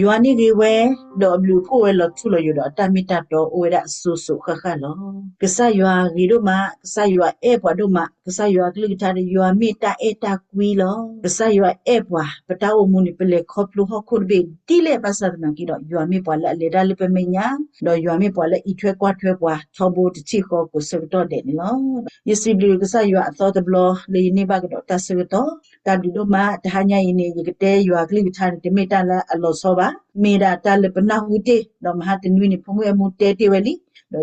ယွၤန့ၣ်ဂ့ၤဝဲ, ဒီးအဘျုးအဖှိၣ်ဝဲလီၤထူလီၤယိာ်ဒီးအတၢ်မ့ၢ်တၢ်တီအိၣ်ဝဲဒၣ်အစိၤစိၤဃၣ်ဃၣ်လီၤ. ကစၢ်ယွၤဂ့ၤဒိၣ်မး, ကစၢ်ယွၤအဲၣ်ပှၤဒိၣ်မး, ကစၢ်ယွၤအကလုၢ်ကထါဒီးယွၤမ့ၢ်တၢ်အဲၣ်တၢ်ကွံလီၤ. ကစၢ်ယွၤအဲၣ်ပှၤ, ပတၢ်အိၣ်မူန့ၣ် ပလဲၤခီဖျိဟီၣ်ခိၣ်တဘ့ၣ်ဒ်လဲၣ်ဘၣ်ဆၣ်သနာ်က့ဒီး ယွၤမ့ၢ်ပှၤလၢအလဲၤတၢ်လၢပမဲာ်ညါ, ဒီးယွၤမ့ၢ်ပှၤလၢအံးထွဲကွၢ်ထွဲပှၤထီဘိတထံၣ်ဃီကိးဆၢကတီၢ်ဒဲးန့ၣ်လီၤ. ယစံးဘျုးကစၢ်ယွၤအသီတဘျီလၢယန့ၢ်ဘၣ်ကဒီးတၢ်ဆၢကတီၢ်, တၢ်ဘျုးဒိၣ်မး, တဟါညါအံၤန့ၣ် ယကတဲယွၤကလုၢ်ကထါန့ၣ် တမ့ၢ်တၢ်လၢအလီၤဆီဘၣ်, မ့ၢ်ဒၣ်တၢ်လၢပနၢ်ဟူတ့ၢ်, ဒီးမဟါတနွံန့ၣ် ဖိမုၣ်အဲၣ်မူတဲတ့ၢ်ဝဲလံ,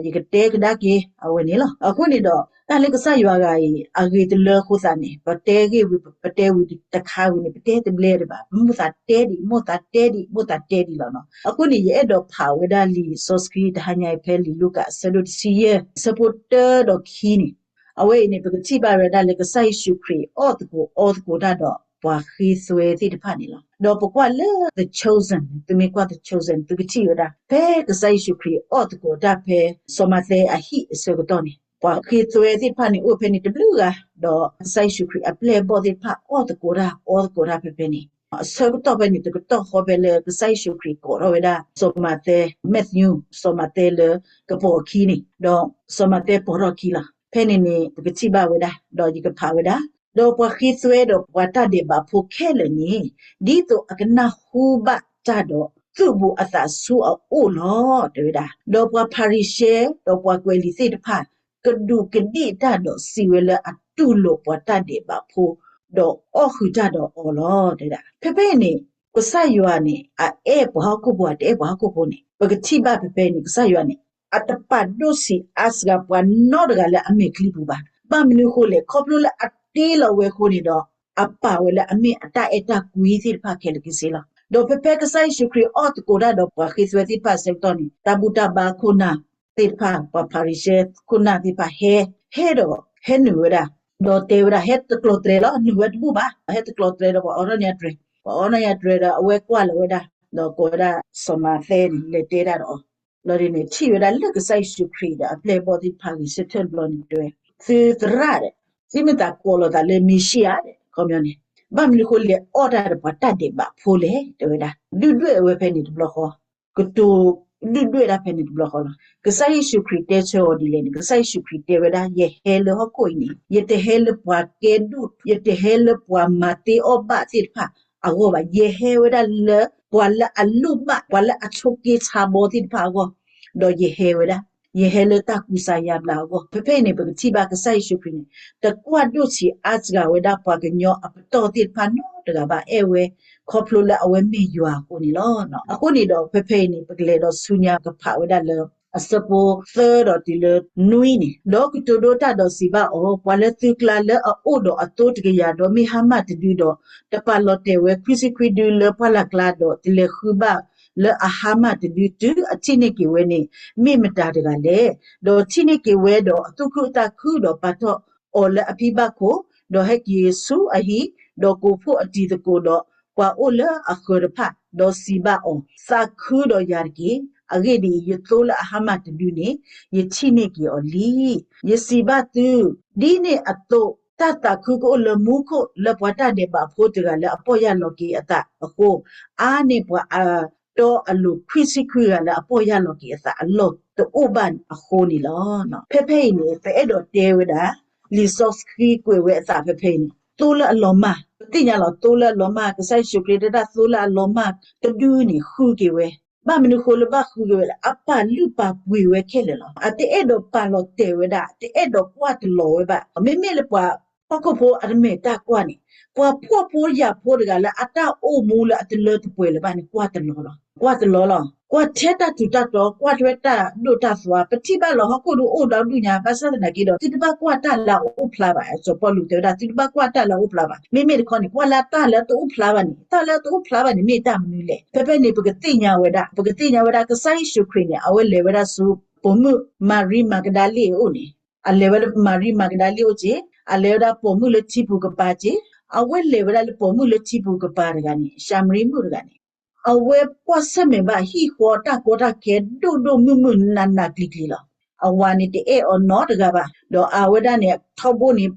ဒီးယကတဲကဒါက့ၤအဝဲန့ၣ်လီၤ. အဃိန့ၣ်ဒီး တၢ်လၢကစၢ်ယွၤဂၤအံၤ အဂ့ၤတလၢအဃိသတးန့ၣ် ပတဲဂ့ၢ်ဝံၤ ပတဲဝံၤတခါဝံၤန့ၣ် ပတဲတဘျဲဒံးဘၣ်, ပမိၣ်သးတဲဒံး, မိၣ်သးတဲဒံး, မိၣ်သးတဲဒံးလီၤနီၤ. အဃိန့ၣ် ယအဲၣ်ဒိးဖးဝဲဒၣ်လံာ်စီဆှံတဟါညါအံၤ ဖဲလံာ်လူၤကၣ်အဆၢဒိၣ်တဆံယဲၢ် အဆၢဖိတၢဒီးခံန့ၣ်, အဝဲအံၤန့ၣ် ပကထံၣ်ဘၣ်ဝဲဒၣ်လၢကစၢ်ယ့ၣ်ၡူးခရံာ်အီၣ်သကိးအီသကိးတၢ်ဒီးပှၤဃ့သွဲသ့ၣ်တဖၣ်န့ၣ်လီၤ. ဒီးပကွၢ်လၢ the chosen, သုမ့ၢ်ကွၢ် the chosen သုကထံၣ်ဝဲဒၣ် ဖဲကစၢ်ယ့ၣ်ၡူးခရံာ်အီၣ်သကိးတၢ်ဖဲစီၤမၤသဲအဟံၣ်အဆၢကတီၢ်န့ၣ် ပှၤဃ့သွဲသ့ၣ်တဖၣ်န့ၣ် အိၣ်ဖဲန့ၣ်တဘျုးဂၤ, ဒီးကစၢ်ယ့ၣ်ၡူးခရံာ်အပျဲၢ်အဘီၣ်သ့ၣ်တဖၣ်အီၣ်သကိးတၢ်အီသကိးတၢ်ဖဲဖဲန့ၣ်, အဆၢကတီၢ်ဖဲန့ၣ် တကတီၢ်ဃီဖဲလၢကစၢ်ယ့ၣ်ၡူးခရံာ်ကိးထီၣ်ဝဲဒၣ် စီၤမၤသဲ Matthew, စီၤမၤသဲလၢကပိာ်အခံန့ၣ်, ဒီးစီၤမၤသဲပိာ်ထီၣ်ခံလီၤ. ဖဲန့ၣ်န့ၣ် ပကထံၣ်ဘၣ်ဝဲဒၣ်, ဒီးယကဖးဝဲဒၣ်, ဒီးပှၤဃ့သွဲဒီးပှၤတၢ်ဒဲးဘးဖိခဲလၢာ်န့ၣ် ဒ်သိးအကနၢ်ဟူဘၣ်တၢ်ဒီး သူၣ်ဘူးအသးဆူအအိၣ်လီၤ တဲဝဲဒၣ်. ဒီးပှၤဖၤရံၤၡဲ ဒီးပှၤကွဲးလံာ်သ့ၣ်တဖၣ် ကဒူးကဒံၣ်တၢ်ဒီးစံးဝဲလၢအတူၢ်လိာ်ပှၤတၢ်ဒဲးဘးဖိ ဒီးအီၣ်ဃုာ်တၢ်ဒီးအီၤလီၤ တဲဝဲဒၣ်. ဖဲဖဲအံၤန့ၣ် ကစၢ်ယွၤန့ၣ် အအဲၣ်ပှၤဟီၣ်ခိၣ်ဖိ အတအဲၣ်ပှၤဟီၣ်ခိၣ်ဖိန့ၣ် ပကထံၣ်ဘၣ်ဖဲဖဲအံၤန့ၣ် ကစၢ်ယွၤန့ၣ် အတပာ်ဒိၣ်ဆံးအါစှၤပှၤနီတဂၤလၢအမဲာ်ချံပူၤဘၣ်. ဘၣ်မနုၤအဃိလဲၣ်, ခီဖျိလၢအတ့လီၤဝဲအဃိန့ၣ်ဒီး အပာ်ဝဲလၢအမ့ၢ်အတၢ်အဲၣ်တၢ်ကွံသ့ၣ်တဖၣ်ခဲလၢာ်ခဲဆ့လီၤ. ဒီးဖဲဖဲကစၢ်ယ့ၣ်ၡူးခရံာ်အီၣ်သကိးတၢ်ဒီးပှၤဃ့သွဲသ့ၣ်တဖၣ်အဆၢကတီၢ်န့ၣ် တၢ်ဘူၣ်တၢ်ဘါခိၣ်နၢ်သ့ၣ်တဖၣ် ပှၤဖၤရံၤၡဲခိၣ်နၢ်သ့ၣ်တဖၣ်ဟဲ, ဟဲဒီးဟဲနုာ်ဝဲဒၣ်, ဒီးတဲဝဲဒၣ် ဟဲတကျီၤတြဲၤလီၤ, နုာ်ဝဲတဘူၣ်ဘၣ်, ဟဲတကျီၤတြဲၤဒီးပှၤအိးထီၣ်ညါတြဲၤ, ပှၤအိးထီၣ်ညါတြဲၤဒီးအဝဲကွၢ်လီၤဝဲဒၣ်, ဒီးကိးဝဲဒၣ်စီၤမၤသဲန့ၣ် လဲၤတဲဒၣ်ဒီးအီၤ လီၤဒ်န့ၣ် ထံၣ်ဝဲဒၣ်လၢကစၢ်ယ့ၣ်ၡူးခရံာ်ဒီးအပျဲၢ်အဘီၣ်သ့ၣ်တဖၣ်ဂ့ၤဆၢထၢၣ်တဘျီန့ၣ်တဲဝဲ, သုသရၣ်ဒီး သုမ့ၢ်သးကိးလီၤသးလၢမ့ၤၡံအၤဒီး ခီပညီန့ၣ် ဘၣ်မနုၤအဃိလဲၤအီၣ်တၢ်ဒီးပှၤတၢ်ဒဲးဘးဖိလဲၣ် တဲဝဲဒၣ်. ဒုၣ်ဒွဲၣ်ဝဲဖဲန့ၣ်တဘျီဃီ, ကတိၤဒုၣ်ဒွဲၣ်တၢ်ဖဲန့ၣ်တဘျီဃီလီၤ. ကစၢ်ယ့ၣ်ၡူးခရံာ်တဲဆၢအီၤဒ်လဲၣ်န့ၣ် ကစၢ်ယ့ၣ်ၡူးခရံာ်တဲဝဲဒၣ် ယဟဲလၢဟီၣ်ခိၣ်အံၤန့ၣ် ယတဟဲလၢပှၤကဲဒိၣ်, ယတဟဲလၢပှၤမၤသ့အီၣ်ဘၣ်သ့ၣ်တဖၣ်အဂီၢ်ဘၣ်. ယဟဲဝဲဒၣ်လၢ ပှၤလၢအလိၣ်ဘၣ်, ပှၤလၢအဆိးက့ဆါဘီသ့ၣ်တဖၣ်အဂီၢ်, ဒီးယဟဲဝဲဒၣ်, ယဟဲလၢတၢ်ကူစါယါဘျါအဂီၢ်. ဖဲဖဲအံၤန့ၣ် ပကထံၣ်ဘၣ်ကစၢ်ယ့ၣ်ၡူးခရံာ်န့ၣ် တကွၢ်ဒိၣ်ဆံးအါစှၤဝဲဒၣ်ပှၤကညီအပတီၢ်သ့ၣ်တဖၣ်နီတဂၤဘၣ် အဲၣ်ဝဲခီဖျိလၢအဝဲမ့ၢ်ယွၤအဃိန့ၣ်လီၤ. အဃိန့ၣ်ဒီး ဖဲဖဲအံၤန့ၣ် ပကလဲၤဒီးဆူညါကဖးဝဲဒၣ်လၢ အဆၢဖိသၢဒီးတုၤလၢနွံန့ၣ်, ဒီးကတိၤဒိတၢ်ဒီးစံးဘၣ်အီၤ, ပှၤလၢသုကျါလၢအအိၣ်ဒီးအသိတကယၤဒီးမ့ၢ်ဟါမၢ်တဒုဒီး တပာ်လီၤတဲာ်ဝဲခွံဆံခွံဒုလၢပှၢ်လၢ်ကျါဒီး တလဲၤဃုဘၣ်လၢအဟါမၢ်တဒုတုၤအထံၣ်န့ၢ်က့ၤဝဲန့ၣ် မ့ၢ်မတၤတဂၤလဲၣ်. ဒီးထံၣ်န့ၢ်က့ၤဝဲဒီးအသူၣ်ခုသးခုဒီးပာ်ထီၣ်အီၤလၢအဖံဘၣ်ခိၣ်, ဒီးဟဲက့ၤဆူအဟံၣ်, ဒီးကိးဖှိၣ်အတံၤသကိးဒီးပှၤအိၣ်လၢအဃၢၤတဖၣ်, ဒီးစံးဘၣ်အီၤ, သးခုဒီးယၤတက့ၢ်. အဂ့ၢ်ဒ်အံၤ, ယသိလၢအဟါမၢ်တဒုန့ၣ် ယထံၣ်န့ၢ်က့ၤအီၤလံ. ယစံးဘၣ်သု, ဒ်န့ၣ်အသိး တၢ်သးခုကအိၣ်လၢမူခိၣ်လၢပှၤတၢ်ဒဲးဘးဖိတဂၤလၢအပီၢ်ယၢ်လီၤက့ၤအသးအဃိ, အါန့ၢ်ပှၤအတီအလိၤ ခွံဆံခွံဂၤလၢအပီၢ်ယၢ်လီၤက့ၤအသးအလီၢ်တအိၣ်ဘၣ်န့ၣ်အဃိန့ၣ်လီၤ. ဖဲဖဲအံၤန့ၣ် ပအဲၣ်ဒိးတဲဝဲဒၣ် လံာ်စီဆှံကွဲးဝဲအသးဖဲဖဲအံၤန့ၣ် သိလၢအလီၤမၢ်, ပသ့ၣ်ညါလီၤ သိလၢအလီၤမၢ်, ကစၢ်ယ့ၣ်ၡူးခရံာ်တၢ်သိလၢအလီၤမၢ်တဒုန့ၣ် ဃုက့ၤဝဲ, ဘၣ်မနုၤဃိလၢဘၣ်ဃုက့ၤဝဲလဲၣ်, အပာ်လုၢ်ပာ်ပှ့ၤဝဲခဲလၢာ်လီၤ. အတအဲၣ်ဒိးပာ်လီၤတဲာ်ဝဲဒၣ်, တအဲၣ်ဒိးကွၢ်တလီၤဝဲဘၣ်. မ့မ့ၢ်လၢပှၤဟီၣ်ခိၣ်ဖိအတမဲာ်တၢ်ကွၢ်န့ၣ်, ပှၤဖှီၣ်ဖိယာ်ဖိတဂၤလၢအတၢ်အိၣ်မူလၢအတလၢတပှဲၤလၢၤဘၣ်န့ၣ် ကွၢ်တလီၤလီၤ. ကွၢ်တလီၤလီၤ. ကွၢ်ထဲတၢ်ထူးတၢ်တီၤ, ကွၢ်ထဲတၢ်ဒိၣ်တၢ်သွါ, ပထံၣ်ဘၣ်လီၤဟီၣ်ခိၣ်ဒုးအိၣ်ဒီဒူၣ်ညါ, ဘၣ်ဆၣ်သနာ်က့ဒီး သုတဘၣ်ကွၢ်တၢ်လၢအအိၣ်ဖျါဘၣ်. စီၤပီလူးတဲဝဲဒၣ် သုတဘၣ်ကွၢ်တၢ်လၢအအိၣ်ဖျါဘၣ်. မ့မ့ၢ်တခီန့ၣ် ကွၢ်လၢတၢ်လၢတအိၣ်ဖျါဘၣ်န့ၣ်, တၢ်လၢတအိၣ်ဖျါဘၣ်န့ၣ် မ့ၢ်တၢ်မနုၤလဲၣ်. ဖဲဖဲန့ၣ် ပကသ့ၣ်ညါဝဲဒၣ်, ပကသ့ၣ်ညါဝဲဒၣ် ကစၢ်ယ့ၣ်ၡူးခရံာ်န့ၣ် အဝဲလဲၤဝဲဒၣ်ဆူ ပိာ်မုၣ်မၤရံမၤကဒၤလ့ၣ်အအိၣ်န့ၣ်, အလဲၤဝဲဒၣ်မၤရံမၤကဒၤလ့ၣ်အအိၣ်က့ၤ, အလဲၤဝဲဒၣ်ပိာ်မုၣ်လၢထံပူၤကပၤက့ၤ, အဝဲလဲၤဝဲဒၣ်လၢပိာ်မုၣ်လၢထံပူၤကပၤတဂၤန့ၣ်, ၡၤမရံမုၣ်တဂၤန့ၣ် အဝဲကွၢ်ဆၢၣ်မဲာ်ဘၣ်ဟံၣ်ဃီတၢ်ကီတၢ်ခဲဒိၣ်ဒိၣ်မုၢ်မုၢ်နးနးကျံၤကျံၤလီၤ. အဝၤန့ၣ်တအဲၣ်အီၤနီတဂၤဘၣ်. ဒီးအဝဲဒၣ်န့ၣ် ထီဘိန့ၣ်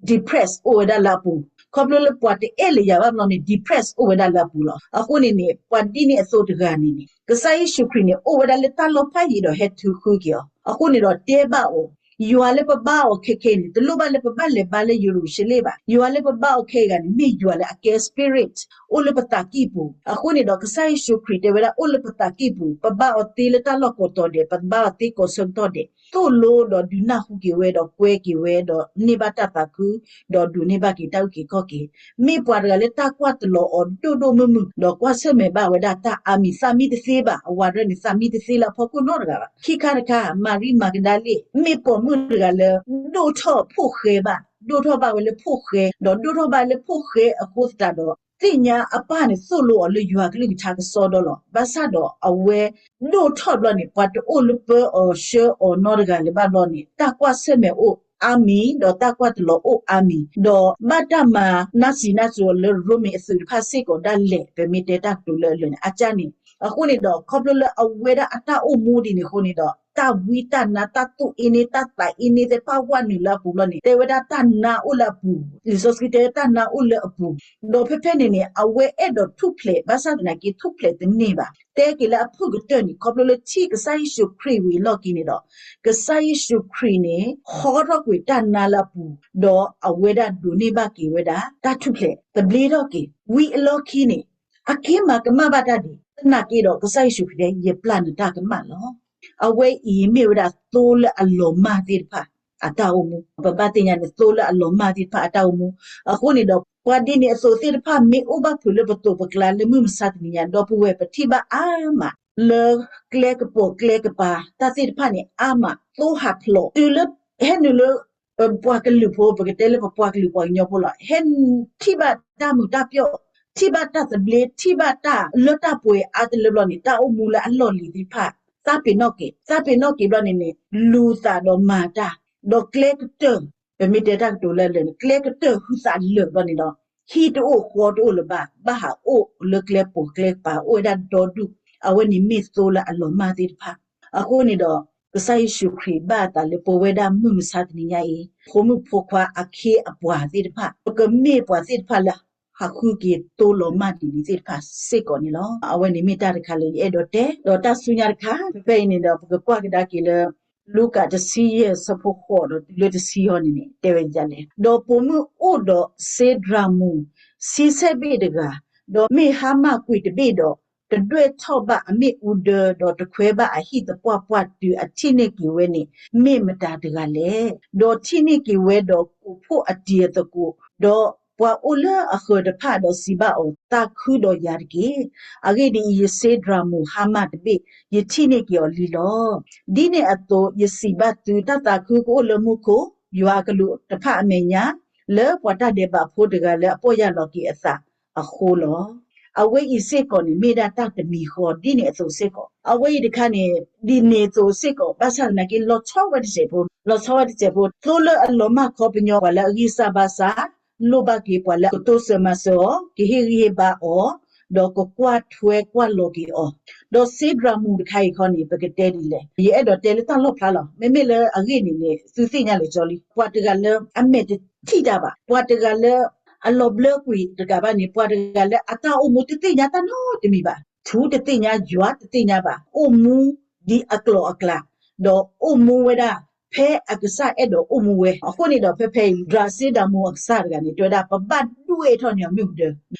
depress အိၣ်ဝဲဒၣ်လၢအပူၤ, ခီဖျိလၢပှၤတအဲၣ်လၢၤယၤဘၣ်ဘျီန့ၣ် depress အိၣ်ဝဲဒၣ်လၢအပူၤလီၤ. အဃိန့ၣ်န့ၣ် ပှၤဒ်န့ၣ်အသိးတဂၤန့ၣ်န့ၣ် ကစၢ်ယ့ၣ်ၡူးခရံာ်န့ၣ် အိၣ်ဝဲဒၣ်လၢတၢ်လီၢ်ဖးယံၤဒီးဟဲထုးဃုက့ၤအီၤ. အဃိန့ၣ်ဒီးတဲဘၣ်အီၤ, ယွၤလၢပဘါအီၤခဲခဲအံၤန့ၣ် တလိၣ်ဘၣ်လၢပဘၣ်လဲၤဘါလၢယရူၤၡလ့ၣ်ဘၣ်. ယွၤလၢပဘါအီၤခဲအံၤန့ၣ် မ့ၢ်ယွၤလၢအကဲ spirit အိၣ်လၢပသးကံၢ်ပူၤ. အဃိန့ၣ်ဒီး ကစၢ်ယ့ၣ်ၡူးခရံာ်တဲဝဲဒၣ် အိၣ်လၢပသးကံၢ်ပူၤ, ပဘါအီၤသ့လၢတၢ်လီၢ်ကိးတီၤဒဲး, ပဘါအီၤသ့ကိးဆၢကတီၢ်ဒဲး, သိၣ်လိဒီးဒုးနၢ်ဟူက့ၤဝဲဒီးကွဲက့ၤဝဲဒီးန့ၢ်ဘၣ်တၢ်သးခု ဒီးဒိးန့ၢ်ဘၣ်က့ၤတၢ်အုၣ်က့ၤခီၣ်က့ၤ. မ့ၢ်ပှၤတဂၤလၢတၢ်ကွၢ်တလီၤအီၤဒိၣ်ဒိၣ်မုၢ်မုၢ်, ဒီးကွၢ်ဆၢၣ်မဲာ်ဘၣ်ဝဲဒၣ်တၢ်အါမံၤ, သးမံတသ့ဘၣ်, အဝၤဒၣ်န့ၣ် သးမံတသ့လၢအဖီခိၣ်နီတဂၤဘၣ်. ခံခါတခါ မၤရံမၤကဒၤလ့ၣ် မ့ၢ်ပိာ်မုၣ်တဂၤလၢ ဒိၣ်ထီၣ်ဖိၣ်ဃဲဘၣ်, ဒိၣ်ထီၣ်ဘၣ်ဝဲလၢဖိၣ်ဃဲ, ဒီးဒိၣ်ထီၣ်ဘၣ်လၢဖိၣ်ဃဲအဃိသတးဒီး သ့ၣ်ညါအပၢ်န့ၣ်သိၣ်လိအီၤလၢယွၤကလုၢ်ကထါကစီဒီလီၤ. ဘၣ်ဆၣ်ဒီးအဝဲ ဒိၣ်ထီၣ်ဘျီန့ၣ် ပှၤတအိၣ်လၢပၢအီၤဆှၢအီၤနီတဂၤလၢၤဘၣ်ဘျီန့ၣ် တၢ်ကွၢ်ဆၢၣ်မဲာ်အိၣ်အါမံၤ, ဒီးတၢ်ကွၢ်တလီၤအိၣ်အါမံၤ, ဒီးဘၣ်တၢ်မၤနါစံးနါစိၤအီၤလၢရိမ့ၤအသုးတဖၣ်စ့ၢ်ကီးဒၣ်လဲာ်, ပမ့ၢ်တဲတၢ်ကတိၤလၢအလၢာ်န့ၣ် အကၢ်န့ၣ်. အဃိန့ၣ်ဒီး ခီဖျိလၢအဝဲဒၣ်အတၢ်အိၣ်မူဒ်န့ၣ်အဃိန့ၣ်ဒီး တၢ်ဝံတၢ်နါ တၢ်သူၣ်အ့န့ တၢ်သးအ့န့သ့ၣ်တဖၣ်ဝဲနုာ်လၢအပူၤဘျီန့ၣ် တဲဝဲဒၣ်တၢ်နါအိၣ်လၢအပူၤ, လံာ်စီဆှံတဲတၢ်နါအိၣ်လၢအပူၤ, ဒီးဖဲဖဲန့ၣ်န့ၣ် အဝဲအဲၣ်ဒိးထူၣ်ဖျဲး, ဘၣ်ဆၣ်သနာ်က့ ထူၣ်ဖျဲးတန့ၢ်ဘၣ်. တဲက့ၤလၢအဖုၣ်ကတၢၢ်န့ၣ် ခီဖျိလၢထံၣ်ကစၢ်ယ့ၣ်ၡူးခရံာ်ဝံၤအလီၢ်ခံန့ၣ်ဒီး ကစၢ်ယ့ၣ်ၡူးခရံာ်န့ၣ် ဟီထီၣ်ကွံာ်တၢ်နါလၢအပူၤ, ဒီးအဝဲဒၣ်ဒိးန့ၢ်ဘၣ်က့ၤဝဲဒၣ် တၢ်ထူၣ်ဖျဲး, သဘျ့ထီၣ်က့ၤ, ဝံၤအလီၢ်ခံန့ၣ် အက့ၤမၤကမၣ်ဘၣ်တၢ်ဒံး, သနာ်က့ဒီး ကစၢ်ယ့ၣ်ၡူးခရံာ်တဲ ယပျၢ်နတၢ်ကမၣ်လီၤ. အဝဲအံၤမ့ၢ်ဝဲဒၣ်သိလၢအလီၤမၢ်သ့ၣ်တဖၣ်အတၢ်အိၣ်မူ, ပဘၣ်သ့ၣ်ညါန့ၣ် သိလၢအလီၤမၢ်သ့ၣ်တဖၣ်အတၢ်အိၣ်မူ. အဃိန့ၣ်ဒီး ပှၤဒ်န့ၣ်အသိးသ့ၣ်တဖၣ် မ့ၢ်အိၣ်ဘၣ်ဖုးလၢပသိးပကျါလၢမုၢ်မဆါတနံၤညါ ဒီပုၢ်ဝဲၢ် ပထံၣ်ဘၣ်အါမး လၢကျဲကပိာ်ကျဲကပၤ တၢ်သ့ၣ်တဖၣ်န့ၣ် အါမး သိဟးဖျိး တုၤလၢ ဟဲနုာ်လၢ ပပှၤကလုာ်ဖိ, ပကတဲလၢပပှၤကလုာ်ပှၤကညီဖိလီၤ, ဟဲထံၣ်ဘၣ်တၢ်မုာ်တၢ်ပျီၣ်, ထံၣ်ဘၣ်တၢ်သဘျ့, ထံၣ်ဘၣ်တၢ်လၢတၢ်ပှဲၤအါတလၢဘျီန့ၣ် တၢ်အိၣ်မူလၢအလီၢ်လံၤသ့ၣ်တဖၣ် သးပ့ၤနီၣ်က့ၤ, သးပ့ၤနီၣ်က့ၤဘျီန့ၣ်န့ၣ် လူၤသးဒီးမၤတၢ်, ဒီးကျဲကတၢၢ်, ပမ့ၢ်တဲတၢ်ကတိၤလၢလၢာ်န့ၣ် ကျဲကတၢၢ်ဟုသးလၢာ်ဘျီန့ၣ်ဒီး ဟံၣ်တအိၣ်ဃီတအိၣ်လၢၤဘၣ်, ဘၣ်ဟးအိၣ်လၢကျဲပိာ်ကျဲကပၤ အိၣ်ဝဲဒၣ်ဒီဒူၣ်, အဝဲန့ၣ်မ့ၢ်သိလၢအလီၤမၢ်သ့ၣ်တဖၣ်. အဃိန့ၣ်ဒီး ကစၢ်ယ့ၣ်ၡူးခရံာ်ဘၣ်အသးလၢပဝဲဒၣ်မုၢ်မဆါတနံၤညါအံၤ ဖိမုၣ်ဖိခွါအခ့အပှၤသ့ၣ်တဖၣ် ပကမ့ၢ်ပှၤသ့ၣ်တဖၣ်လၢ ဟးဃုက့ၤသိလီၤမၢ်ဒ်န့ၣ်သ့ၣ်တဖၣ်စ့ၢ်ကီးန့ၣ်လီၤ. အဝဲန့ၣ်မ့ၢ်တၢ်တခါလၢယအဲၣ်ဒိးတဲ, ဒီးတၢ်ဆူညါတခါ ဖဲဖဲအံၤန့ၣ်ဒီး ပကကွၢ်ကဒါက့ၤလၢ လူၤကၣ်တဆံယဲၢ်ဆၢဖိဃိးဒီးတုၤလၢတဆံဃိးန့ၣ်န့ၣ် တဲဝဲဒ်လဲၣ်. ဒီးပိာ်မုၣ်အိၣ်ဒီးစ့ဒြၤမုၣ် ဆံဆဲၣ်ဘ့ၣ်တဂၤ, ဒီးမ့ၢ်ဟါမၢ်ကွံာ်တဘ့ၣ်ဒီး တဒွဲၣ်ထီၣ်ဘၣ်အမ့ၣ်အူဒၢ ဒီးတခွဲဘၣ်အဟံၣ်သပှၢ်ပှၢ်တုၤအထံၣ်န့ၢ်က့ၤဝဲန့ၣ် မ့ၢ်မတၤတဂၤလဲၣ်. ဒီးထံၣ်န့ၢ်က့ၤဝဲဒီးကိးဖှိၣ်အတံၤအသကိး, ဒီးပှၤအိၣ်လၢအဃၢၤတဖၣ်ဒီးစံးဘၣ်အီၤ, သးခုဒီးယၤတက့ၢ်. အဂ့ၢ်ဒ်အံၤ, ယစ့ဒြၤမုၣ်ဟါမၢ်တဘ့ၣ် ယထံၣ်န့ၢ်က့ၤအီၤလံလီၤ. ဒ်န့ၣ်အသိး ယစံးဘၣ်သု, တၢ်သးခုကအိၣ်လၢမူခိၣ် ယွၤအကလူးတဖၣ်အမဲာ်ညါ လၢပှၤတၢ်ဒဲးဘးဖိတဂၤလၢအပီၢ်ယၢ်လီၤက့ၤအသးအဃိလီၤ. အဝဲအံၤစ့ၢ်ကီးန့ၣ် မ့ၢ်ဒၣ်တၢ်တမံၤဃီ ဒ်န့ၣ်အသိးစ့ၢ်ကီး, အဝဲအံၤတခါန့ၣ် ဒ်န့ၣ်အသိးစ့ၢ်ကီး ဘၣ်ဆၣ်သနာ်က့ လီၤဆီဝဲတစဲးဖိ, လီၤဆီဝဲတစဲးဖိ သိလၢအလီၤမၢ်ခီပညီ ပှၤလၢအဂံၢ်စၢ်ဘါစၢ် လိၣ်ဘၣ်က့ၤပှၤလၢအကတိစၢၤမၤစၢၤအီၤ, ကဟ့ၣ်ဂံၢ်ဟ့ၣ်ဘါအီၤ, ဒီးကကွၢ်ထွဲကွၢ်လီၤက့ၤအီၤ, ဒီးစ့ဒြၤမုၣ်တခါအံၤခီန့ၣ် ပကတဲဒ်လဲၣ်, ယအဲၣ်ဒိးတဲလၢတၢ်လီၣ်ဖျါလီၤ. မ့မ့ၢ်လၢအဂ့ၢ်န့ၣ်န့ၣ် သုသ့ၣ်ညါလၢာ်ကၠီလံ, ပှၤတဂၤလၢအမဲာ်တထံၣ်တၢ်ဘၣ်, ပှၤတဂၤလၢအလီၤဘျၢကွံာ်တကးဘၣ်န့ၣ် ပှၤတဂၤလၢအတၢ်အိၣ်မူတသ့ၣ်ညါတၢ်နီတမံၤဘၣ်, ထူတသ့ၣ်ညါ ယွၤတသ့ၣ်ညါဘၣ်, အိၣ်မူဒ်အကျိၤအကျဲ ဒီးအိၣ်မူဝဲဒၣ် ဖဲအကစၢ်အဲၣ်ဒိးအိၣ်မူဝဲ. အဃိန့ၣ်ဒီး ဖဲဖဲအံၤ ဒြၣ်စ့ဒြၤမုၣ်အကစၢ်တဂၤန့ၣ် တဲဝဲဒၣ် ပဘၣ်ဒွဲၣ်ထီၣ်န့ၢ်အီၤမ့ၣ်အူဒၢ,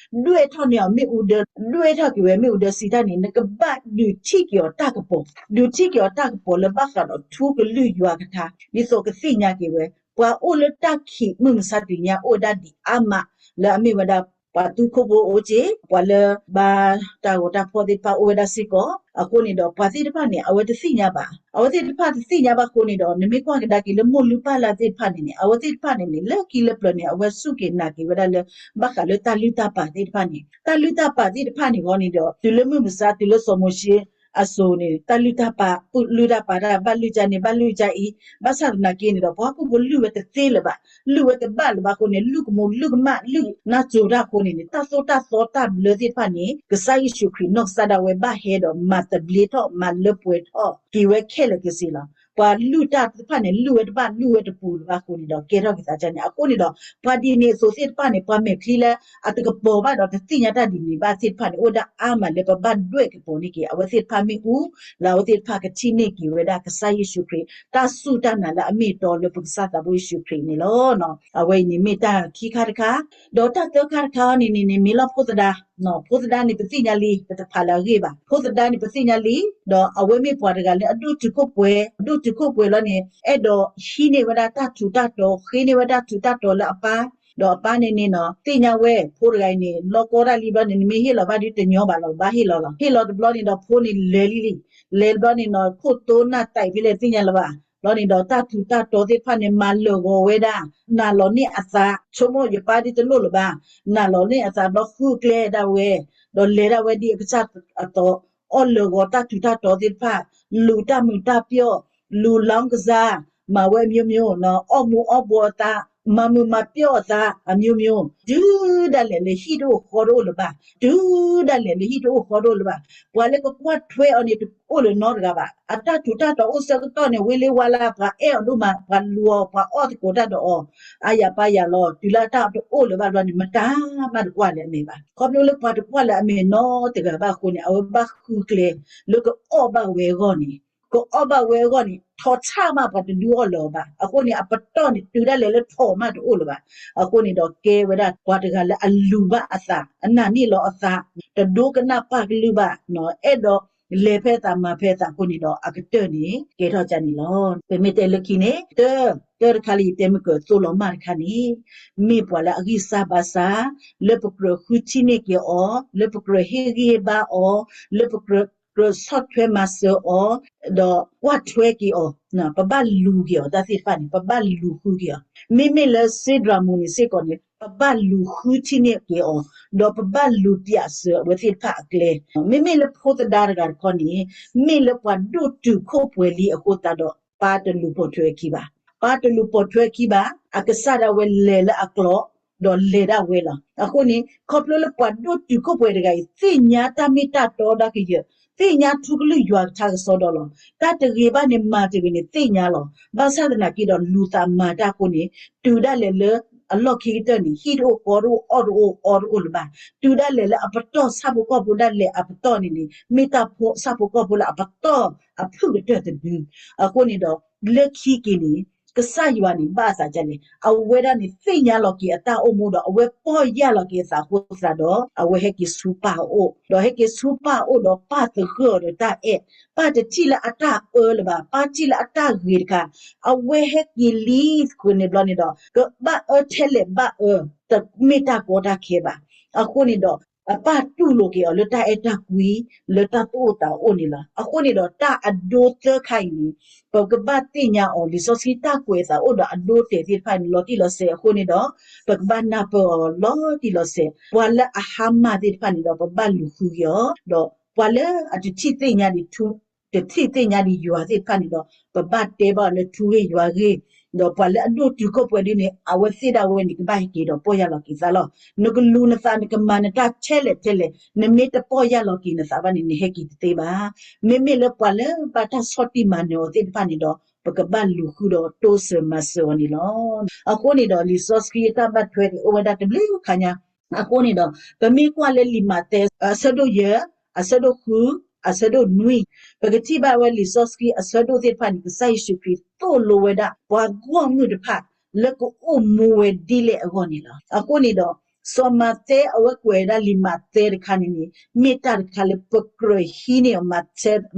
ဒွဲၣ်ထီၣ်န့ၢ်အီၤမ့ၣ်အူဒၢ, ဒွဲၣ်ထီၣ်က့ၤဝဲမ့ၣ်အူဒၢစံးတၢ်န့ၣ် နကဘၣ်ဒုးထံၣ်က့ၤအီၤတၢ်ကပီၤ, ဒုးထံၣ်က့ၤအီၤတၢ်ကပီၤလၢဘၣ်ဃးဒီးထူကလုၢ်ယွၤကထါ ဒ်သိးကသ့ၣ်ညါက့ၤဝဲ ပှၤအိၣ်လၢတၢ်ခံးမုၢ်မဆါတနံၤညါ အိၣ်ဝဲဒၣ်ဒ်အါမး လၢအမ့ၢ်ဝဲဒၣ် ပှၤသူခိၣ်ဖိအိၣ်က့ၤ, ပှၤလၢဘါတၢ်ဂီၤတၢ်ဖီၣ်သ့ၣ်တဖၣ်အိၣ်ဝဲဒၣ်စ့ၢ်ကီး. အဃိန့ၣ်ဒီး ပှၤသ့ၣ်တဖၣ်န့ၣ် အဝဲတသ့ၣ်ညါဘၣ်. အဝဲသ့ၣ်တဖၣ်တသ့ၣ်ညါဘၣ်အဃိန့ၣ်ဒီး နမ့ၢ်ကွၢ်ကဒါက့ၤလၢမိၢ်လုၢ်ပၢ်လၢ်သ့ၣ်တဖၣ်န့ၣ်န့ၣ် အဝဲသ့ၣ်တဖၣ်န့ၣ်န့ၣ် လၢခံလၢပျၢၤန့ၣ် အဝဲစူၢ်က့ၤနာ်က့ၤဝဲဒၣ်လၢ ဘၣ်ဃးလၢတၢ်လုၢ်တၢ်ပာ်သ့ၣ်တဖၣ်န့ၣ်, တၢ်လုၢ်တၢ်ပာ်သ့ၣ်တဖၣ်န့ၣ်အဃိန့ၣ်ဒီး တုၤလၢမုၢ်မဆါ တုၤလၢစီၤမိၤၡ့ အစိၤန့ၣ် တၢ်လုၢ်တၢ်ပာ် ပုၢ်လုၢ်တၢ်ပာ်တၢ် ဘၣ်လုၢ်ကၢ်န့ၣ် ဘၣ်လုၢ်ကၢ်အံၤ, ဘၣ်ဆၣ်သနာ်က့န့ၣ်ဒီး ပှၤဟီၣ်ခိၣ်ဖိလုၢ်ဝဲတသ့လၢၤဘၣ်, လုၢ်ဝဲတဘၣ်လၢၤဘၣ်အဃိန့ၣ် လုၢ်ကမူလုၢ်ကမၣ် လုၢ်နၢ်စိၤတၢ်အဃိန့ၣ်န့ၣ် တၢ်သိၣ်တၢ်သီတၢ်ဘျၢသ့ၣ်တဖၣ်န့ၣ် ကစၢ်ယ့ၣ်ၡူးခရံာ်နီၢ်ကစၢ်ဒၣ်ဝဲဘၣ်ဟဲဒီး မၤသဘျ့ထီၣ် မၤလၢပှဲၤထီၣ်က့ၤဝဲခဲလၢာ်ခဲဆ့လီၤ. ပှၤလုၢ်တၢ်သ့ၣ်တဖၣ်န့ၣ် လုၢ်ဝဲတဘၣ် လုၢ်ဝဲတပူၤလၢၤဘၣ်အဃိန့ၣ်ဒီး ကဲထီၣ်က့ၤသးဒ်န့ၣ်. အဃိန့ၣ်ဒီး ပှၤဒ်န့ၣ်အသိးသ့ၣ်တဖၣ်န့ၣ် ပှၤမဲာ်ချံလၢအတကပီၤဘၣ်ဒီးတသ့ၣ်ညါတၢ်ဒ်န့ၣ်ဘၣ်သ့ၣ်တဖၣ်န့ၣ် အိၣ်ဝဲဒၣ်အါမးလၢပဘၣ်ဒွဲၣ်ကပီၤန့ၢ်က့ၤ အဝဲသ့ၣ်တဖၣ်မ့ၣ်အူ လၢအဝဲသ့ၣ်တဖၣ်ကထံၣ်န့ၢ်က့ၤဝဲဒၣ်ကစၢ်ယ့ၣ်ၡူးခရံာ် တၢ်စူၢ်တၢ်နာ်လၢအမ့ၢ်အတီလၢပကစၢ်သးဘိယ့ၣ်ၡူးခရံာ်န့ၣ်လီၤ. အဝဲအံၤန့ၣ်မ့ၢ်တၢ်ခံခါတခါ, ဒီးတၢ်သၢခါတခါအံၤန့ၣ်န့ၣ်န့ၣ် မ့ၢ်လီၤဖိသဒါ ဖိသဒါန့ၣ် ပသ့ၣ်ညါလံ ပတဖးလၢအဂ့ၢ်ဘၣ်. ဖိသဒါန့ၣ် ပသ့ၣ်ညါလံ, ဒီးအဝဲမ့ၢ်ပှၤတဂၤလၢအဒိၣ်တုာ်ခိၣ်ပှဲၤ, ဒိၣ်တုာ်ခိၣ်ပှဲၤလီၤန့ၣ် အဲၣ်ဒိးဟံးန့ၢ်ဝဲဒၣ်တၢ်ထူးတၢ်တီၤ, ဃ့န့ၢ်ဝဲဒၣ်ထူးတၢ်တီၤလၢအပၢ်, ဒီးအပၢ်န့ၣ်န့ၣ်နီၤ သ့ၣ်ညါဝဲ ဖိတဂၤအံၤန့ၣ် လီၤကီတၢ်လံဘျီန့ၣ် နမ့ၢ်ဟ့ၣ်လီၤဘၣ်ဒုးတညီဘၣ်လီၤ, ဘၣ်ဟ့ၣ်လီၤလီၤ. ဟ့ၣ်လီၤတဘျီန့ၣ်ဒီး ဖိန့ၣ်လဲၤလံလံ, လဲၤတဘျီန့ၣ်နီၤ ခိၣ်တိနၢ်သးဖဲလဲၣ်သ့ၣ်ညါလၢၤဘၣ်. ဘျီန့ၣ်ဒီး တၢ်ထူးတၢ်တီၤသ့ၣ်တဖၣ်န့ၣ် မၤလၢာ်ဂီၤဝဲဒၣ်, နာ်လီၤန့ၢ်အသး ဆိကမိၣ်ယပၢ်ဒ်တလိၣ်လၢၤဘၣ်, နာ်လီၤန့ၢ်အသးဘျီဃုကျဲဒၣ်ဝဲ, ဒီးလဲၤဒၣ်ဝဲဒ်အကစၢ်အသိး, အီၣ်လၢာ်ဂီၤတၢ်ထူးတၢ်တီၤသ့ၣ်တဖၣ်, လူၤတၢ်မုာ်တၢ်ပျီၣ်, လူၤလောင်းကစား, မၤဝဲအမျိုးမျိုးနီၤ, အီၣ်မူၤအီၣ်ဘှီးအသး, မၤမုာ်မၤပျီၣ်အသး အမျိုးမျိုး, တုၤဒၣ်လဲာ်လၢဟံၣ်တအိၣ်ဃီတအိၣ်လၢၤဘၣ်, တုၤဒၣ်လဲာ်လၢဟံၣ်တအိၣ်ဃီတအိၣ်လၢၤဘၣ်. ပှၤလၢကကွၢ်ထွဲအီၤန့ၣ် တအိၣ်လၢၤနီတဂၤဘၣ်. အတၢ်ထူးတၢ်တီၤအိၣ်ဆၢကတီၢ်န့ၣ် ဝ့လ့ဝါလၢ ပှၤအဲၣ်အီၤဒိၣ်မး, ပှၤလူၤအီၤ, ပှၤအီၣ်သကိးတၢ်ဒီးအီၤ, အါယၤပါယၤလီၤ. တုၤလၢအတၢ်တအိၣ်လၢၤဘၣ်ဘျီန့ၣ် မတၤမးတကွၢ်လၢၤအမဲာ်ဘၣ်. ခီဖျိလၢပှၤတကွၢ်လၢၤအမဲာ်နီတဂၤဘၣ်အဃိန့ၣ် အဝဲဘၣ်ဃုကျဲလၢကအီၣ်ဘၣ်ဝဲအဂီၢ်န့ၣ်, ကအီၣ်ဘၣ်ဝဲအဂီၢ်န့ၣ် ထိးဆၣ်မး ပှၤတဒုးအီၣ်လၢၤအီၤဘၣ်. အဃိန့ၣ် အပတီၢ်န့ၣ် တုၤဒၣ်လဲာ်လၢထိးမးတအိၣ်လၢၤဘၣ်. အဃိန့ၣ်ဒီးကဲဝဲဒၣ်ပှၤတဂၤလၢအလူၤဘၣ်အသး, အနာ်န့ၢ်လီၤအသး, တဒိကနၣ်ပၢ်ကလုၢ်ဘၣ်, အဲၣ်ဒိးလဲၤဖဲအသးမၤဖဲအသးအဃိန့ၣ်ဒီး အကတၢၢ်န့ၣ် ကဲထီၣ်ကန့ၣ်လီၤ. ပမ့ၢ်တဲလၢခံန့ၣ် တၢ, တၢတခါလၢယတဲမုၢ်ကၢၤသိၣ်လီၤမၢ်တခါန့ၣ်, မ့ၢ်ပှၤလၢအဂံၢ်စၢ်ဘါစၢ်, လၢပကြၢးဃုထံၣ်န့ၢ်က့ၤအီၤ, လၢပကြၢးဟ့ၣ်ဂံၢ်ဟ့ၣ်ဘါအီၤ, လၢပကြၢး ကြၢးဆီၣ်ထွဲမၤစၢၤအီၤ, ဒီးကွၢ်ထွဲက့ၤအီၤ, ပဘၣ်လူၤက့ၤအီၤတၢ်သ့ၣ်တဖၣ်န့ၣ် ပဘၣ်လူၤဃုက့ၤအီၤ. မ့မ့ၢ်လၢစ့ဒြးမူးန့ၣ်စ့ၢ်ကီးန့ၣ် ပဘၣ်လူၤဃုထံၣ်န့ၢ်က့ၤအီၤ, ဒီးပဘၣ်လူၤပျးစၢၤအဝဲသ့ၣ်တဖၣ်အကျဲ. မ့မ့ၢ်လၢဖိသဒါတဂၤတခီန့ၣ်, မ့ၢ်လၢပှၤဒိၣ်တုာ်ခိၣ်ပှဲၤလံအဃိသတးဒီး ပၢ်တလူၤပိာ်ထွဲအခံဘၣ်. ပၢ်တလူၤပိာ်ထွဲအခံဘၣ်, အကစၢ်ဒၣ်ဝဲလဲၤလၢအကျိာ် ဒီးလဲၤဒၣ်ဝဲလီၤ. အဃိန့ၣ် ခီဖျိလၢပှၤဒိၣ်တုာ်ခိၣ်ပှဲၤတဂၤအံၤ သ့ၣ်ညါတၢ်မ့ၢ်တၢ်တီဒၣ်ကယၢၤ, သ့ၣ်ညါထူကလုၢ်ယွၤကထါကစီဒီလီၤ. တၢ်တဂ့ၤဘၣ်န့ၣ် မၤတဂ့ၤန့ၣ် သ့ၣ်ညါလီၤ. ဘၣ်ဆၣ်သနာ်က့ဒီး လူၤသးမၤတၢ်အဃိန့ၣ် တုၤဒၣ်လဲာ်လၢအလီၢ်ခံကတၢၢ်န့ၣ် ဟံၣ်တအိၣ်ဃီတအိၣ် အီၣ်တအိၣ်အီတအိၣ်လၢၤဘၣ်. တုၤဒၣ်လဲာ်လၢအပတီၢ်ဆၣ်ဖိကီၢ်ဖိဒၣ်လဲာ်အပတီၢ်န့ၣ်န့ၣ် မ့ၢ်တၢ်ဖိဆၣ်ဖိကီၢ်ဖိလၢအပတီၢ်အဖုၣ်ကတၢၢ်တဒု. အဃိန့ၣ်ဒီး လၢခံက့ၤန့ၣ် ကစၢ်ယွၤန့ၣ် ဘၣ်အသးဒ်လဲၣ်, အဝဲဒၣ်န့ၣ် သ့ၣ်ညါလီၤက့ၤအတၢ်အိၣ်မူဒီး အဝဲပီၢ်ယၢ်လီၤက့ၤအသးအဃိသတးဒီး အဝဲဟဲက့ၤဆူပၢ်အအိၣ်, ဒီးဟဲက့ၤဆူပၢ်အအိၣ်ဒီး ပၢ်သဂၢၢ်အီၤဒီးတၢ်အဲၣ်, ပၢ်တထံၣ်လၢအတၢ်အၢလၢၤဘၣ်, ပၢ်ထံၣ်လၢအတၢ်ဂ့ၤတခါ, အဝဲဟဲက့ၤလံဃုာ်န့ၣ်ဘျီန့ၣ်ဒီး ကဘၣ်အၢထဲလဲၣ်ဘၣ်အၢ, တမ့ၢ်တၢ်ကီတၢ်ခဲဘၣ်. အဃိန့ၣ်ဒီး အပၢ်တူၢ်လိာ်က့ၤအီၤလၢတၢ်အဲၣ်တၢ်ကွံ လၢတၢ်သူၣ်အိၣ်သးအိၣ်န့ၣ်လီၤ. အဃိန့ၣ်ဒီး တၢ်အဒိသၢခါအံၤန့ၣ် ပကဘၣ်သ့ၣ်ညါအီၤ လံာ်စီဆှံတၢ်ကွဲးအသးအိၣ်ဒီးအဒိတဲာ်သ့ၣ်တဖၣ်န့ၣ် လီၤတံၢ်လီၤဆဲးအဃိန့ၣ်ဒီး ပကဘၣ်နၢ်ပၢၢ်အီၤလီၤတံၢ်လီၤဆဲး. ပှၤလၢအဟါမၢ်သ့ၣ်တဖၣ်န့ၣ်ဒီး ပဘၣ်လူၤဃုက့ၤအီၤ, ဒီးပှၤလၢအတထံၣ်သ့ၣ်ညါဒံး တထံၣ်သ့ၣ်ညါဒံးယွၤသ့ၣ်တဖၣ်န့ၣ်ဒီး ပဘၣ်တဲဘၣ်အီၤလၢထူဂ့ၢ်ယွၤဂ့ၢ်, ဒီးပှၤလၢအဒိၣ်တုာ်ခိၣ်ပှဲၤဒ်န့ၣ် အဝဲသ့ၣ်ဒၣ်ဝဲန့ၣ် ကဘၣ်ဟဲက့ၤဒီးပီၢ်ယၢ်လီၤက့ၤသးလီၤ. နကလူၤနသး နကမၤနတၢ်ထဲလဲၣ်ထဲလဲၣ် နမ့ၢ်တပီၢ်ယၢ်လီၤက့ၤနသးဘၣ်န့ၣ် နဟဲက့ၤတသ့ဘၣ်. မ့မ့ၢ်လၢပှၤလၢဘၣ်တၢ်ဆီၣ်တံၢ်မၤနၢၤအီၤသ့ၣ်တဖၣ်န့ၣ်ဒီး ပကဘၣ်လူၤဃုဒီးတိစၢၤမၤစၢၤအီၤန့ၣ်လီၤ. အဃိန့ၣ်ဒီး လံာ်စီဆှံအတၢ်ဘၣ်ထွဲန့ၣ် အိၣ်ဝဲဒၣ်တဘျုးခါညါ အဃိန့ၣ်ဒီး ပမ့ၢ်ကွၢ်လၢလံာ်မးသဲ အဆၢဒိၣ်ယဲၢ်, အဆၢဒိၣ်ဃု, အဆၢဒိၣ်နွံ, ပကထံၣ်ဘၣ်ဝဲလံာ်စီဆှံအဆၢဒိၣ်သ့ၣ်တဖၣ်န့ၣ် ကစၢ်ယ့ၣ်ၡူးခရံာ်သိၣ်လိဝဲဒၣ် ပှၤဂီၢ်မုၢ်တဖၣ် လၢကအိၣ်မူဝဲဒ်လဲၣ်အဂီၢ်န့ၣ်လီၤ. အဃိန့ၣ်ဒီး စီၤမးသဲအဝဲကွဲးဝဲဒၣ်လံာ်မးသဲတခါန့ၣ်န့ၣ် မ့ၢ်တၢ်တခါလၢပကြၢးဟံးန့ၢ်အီၤ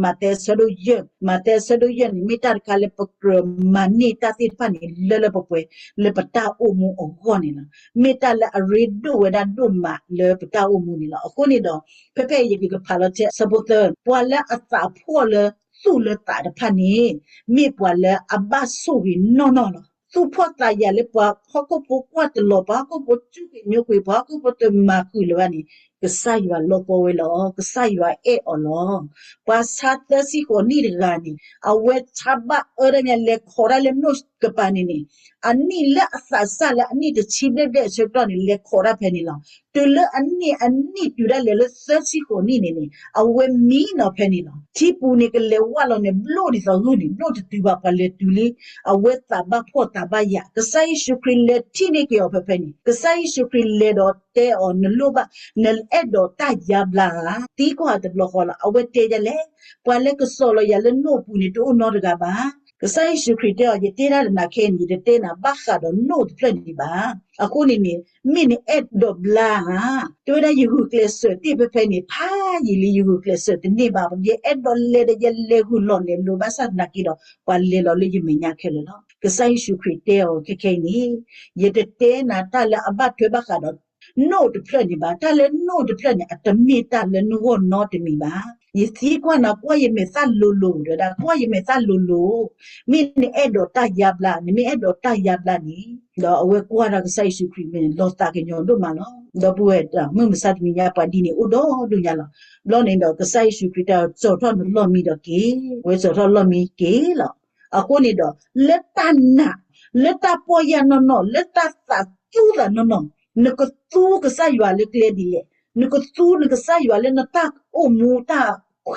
မးသဲအဆၢဒိၣ်ယဲၢ်, မးသဲအဆၢဒိၣ်ယဲၢ်န့ၣ် မ့ၢ်တၢ်တခါလၢပကြၢးမၤန့ၢ်တၢ်သ့ၣ်တဖၣ်န့ၣ် လၢလၢပှဲၤပှဲၤ လၢပတၢ်အိၣ်မူအဂီၢ်န့ၣ်လီၤ. မ့ၢ်တၢ်လၢအရ့ဒိၣ်ဝဲဒၣ်ဒိၣ်မးလၢပတၢ်အိၣ်မူန့ၣ်လီၤ. အဃိန့ၣ်ဒီး ဖဲဖဲအံၤယကဖးလီၤထဲအဆၢဖိသၢ, ပှၤလၢအသးဖှီၣ်လၢသူၣ်လၢသးတဖၣ်န့ၣ် မ့ၢ်ပှၤလၢအဘၣ်ဆိၣ်ဂ့ၤနီၢ်နီၢ်လီၤ. သူၣ်ဖှီၣ်သးယာ်လၢပှၤဟီၣ်ခိၣ်ဖိကွၢ်တလီၤ, ပှၤဟီၣ်ခိၣ်ဖိစူၢ်က့ၤညိကွံာ်, ပှၤဟီၣ်ခိၣ်ဖိတမၤဃုာ်လၢၤဘၣ်န့ၣ် ကစၢ်ယွၤလီၤပှီၢ်ဝဲလီၤ. ကစၢ်ယွၤအဲၣ်အီၤလီၤ. ပှၤဆါသၢဆံဃိးနံၣ်တဂၤန့ၣ် အဝဲဆါဘၣ်အၢတၢ်မ့ၢ်လဲၤခိးတၢ်လၢနိၣ်ကပၤန့ၣ်န့ၣ်, အနံၣ်လၢအသးစၢ်လၢအနံၣ်တဆံဘျဲၣ်ဘျဲၣ်အဆၢကတီၢ်န့ၣ် လဲၤခိးတၢ်ဖဲန့ၣ်လီၤ. တုၤလၢအနံၣ်အနံၣ်တုၤဒၣ်လဲာ်လၢသၢဆံဃိးနံၣ်န့ၣ်န့ၣ် အဝဲမံနီၤဖဲန့ၣ်လီၤ. ထံပူၤန့ၣ်ကလဲၤဝၢ်လီၤန့ၣ် ဘျိၣ်ဒ်သိးဂုၢ်န့ၣ် ဘျိၣ်တတုၤဘၣ် ပှၤလဲၤတုၤလံ. အဝဲသးဘၣ်ဖှီၣ်သးဘၣ်ယာ် ကစၢ်ယ့ၣ်ၡူးခရံာ်လဲၤထံၣ်န့ၢ်က့ၤအီၤဖဲဖဲန့ၣ် ကစၢ်ယ့ၣ်ၡူးခရံာ်လဲၤဒီးတဲအီၤ နလိၣ်ဘၣ် နအဲၣ်ဒိးတၢ်ယါဘျါဧါ. သံကွၢ်တဘျီဃီလီၤ. အဝဲတဲဒ်လဲၣ်, ပှၤလၢကစိာ်လီၤယၤလၢနိၣ်အပူၤန့ၣ် တအိၣ်နီတဂၤဘၣ်. ကစၢ်ယ့ၣ်ၡူးခရံာ်တဲအီၤ ယတဲဒၣ်နၤခဲအံၤန့ၣ် ယတတဲနၤဘၣ်ဃးဒီးနိၣ်တဖျၢၣ်န့ၣ်ဘၣ်. အဃိန့ၣ်န့ၣ် မ့ၢ်နအဲၣ်ဒိးဘျါဧါ. တဲဝဲဒၣ်ယဂုာ်ကျဲးစၢးတ့ၢ်ဖဲဖဲန့ၣ် ဖးယံာ်လံ ယဂုာ်ကျဲးစၢးတန့ၢ်ဘၣ်. ယအဲၣ်ဒိးလဲၤဒီးယလဲၤဂုာ်လီၢ်လဲၤလီၤ ဘၣ်ဆၣ်သနာ်က့ဒီး ပှၤလဲၤလီၤလၢယမဲာ်ညါခဲလၢာ်လီၤ. ကစၢ်ယ့ၣ်ၡူးခရံာ်တဲအီၤခဲခဲအံၤန့ၣ်, ယတတဲနၤတၢ်လၢအဘၣ်ထွဲဘၣ်ဃးဒီး နိၣ်တဖျၢၣ်န့ၣ်ဘၣ်. တၢ်လၢနိၣ်တဖျၢၣ်န့ၣ် အတမ့ၢ်တၢ်လၢနဂီၢ်နီတမံၤဘၣ်. ယသံကွၢ်နၤ ကွၢ်ယမဲာ်သၣ်လိၤလိၤ တဲဝဲဒၣ် ကွၢ်ယမဲာ်သၣ်လိၤလိၤ, မ့ၢ်နအဲၣ်ဒိးတၢ်ယါဘျါ, နမ့ၢ်အဲၣ်ဒိးတၢ်ယါဘျါန့ၣ်, ဒီးအဝဲကွၢ်ဒီးကစၢ်ယ့ၣ်ၡူးခရံာ်မ့ၢ်လီၤသးကညီၤဒိၣ်မးလီၤ. ဒီပုၢ်ဝဲၢ် မုၢ်မဆါတနံၤညါ ပှၤဒ်န့ၣ်အိၣ်ဒီဒူၣ်ညါလီၤ. ဘျီန့ၣ်ဒီးကစၢ်ယ့ၣ်ၡူးခရံာ်တဲအီၤ စိာ်ထီၣ်နလီၢ်မံဒီးက့ၤ, ဝဲစိာ်ထီၣ်လီၢ်မံက့ၤလီၤ. အဃိန့ၣ်ဒီး လၢတၢ်နာ်, လၢတၢ်ပီၢ်ယၢ်နီၢ်နီၢ်, လၢတၢ်သးသူသးနီၢ်နီၢ်, နကသူကစၢ်ယွၤလၢကျဲဒ်လဲၣ်. နကသူနကစၢ်ယွၤလၢနတၢ်အိၣ်မူတၢ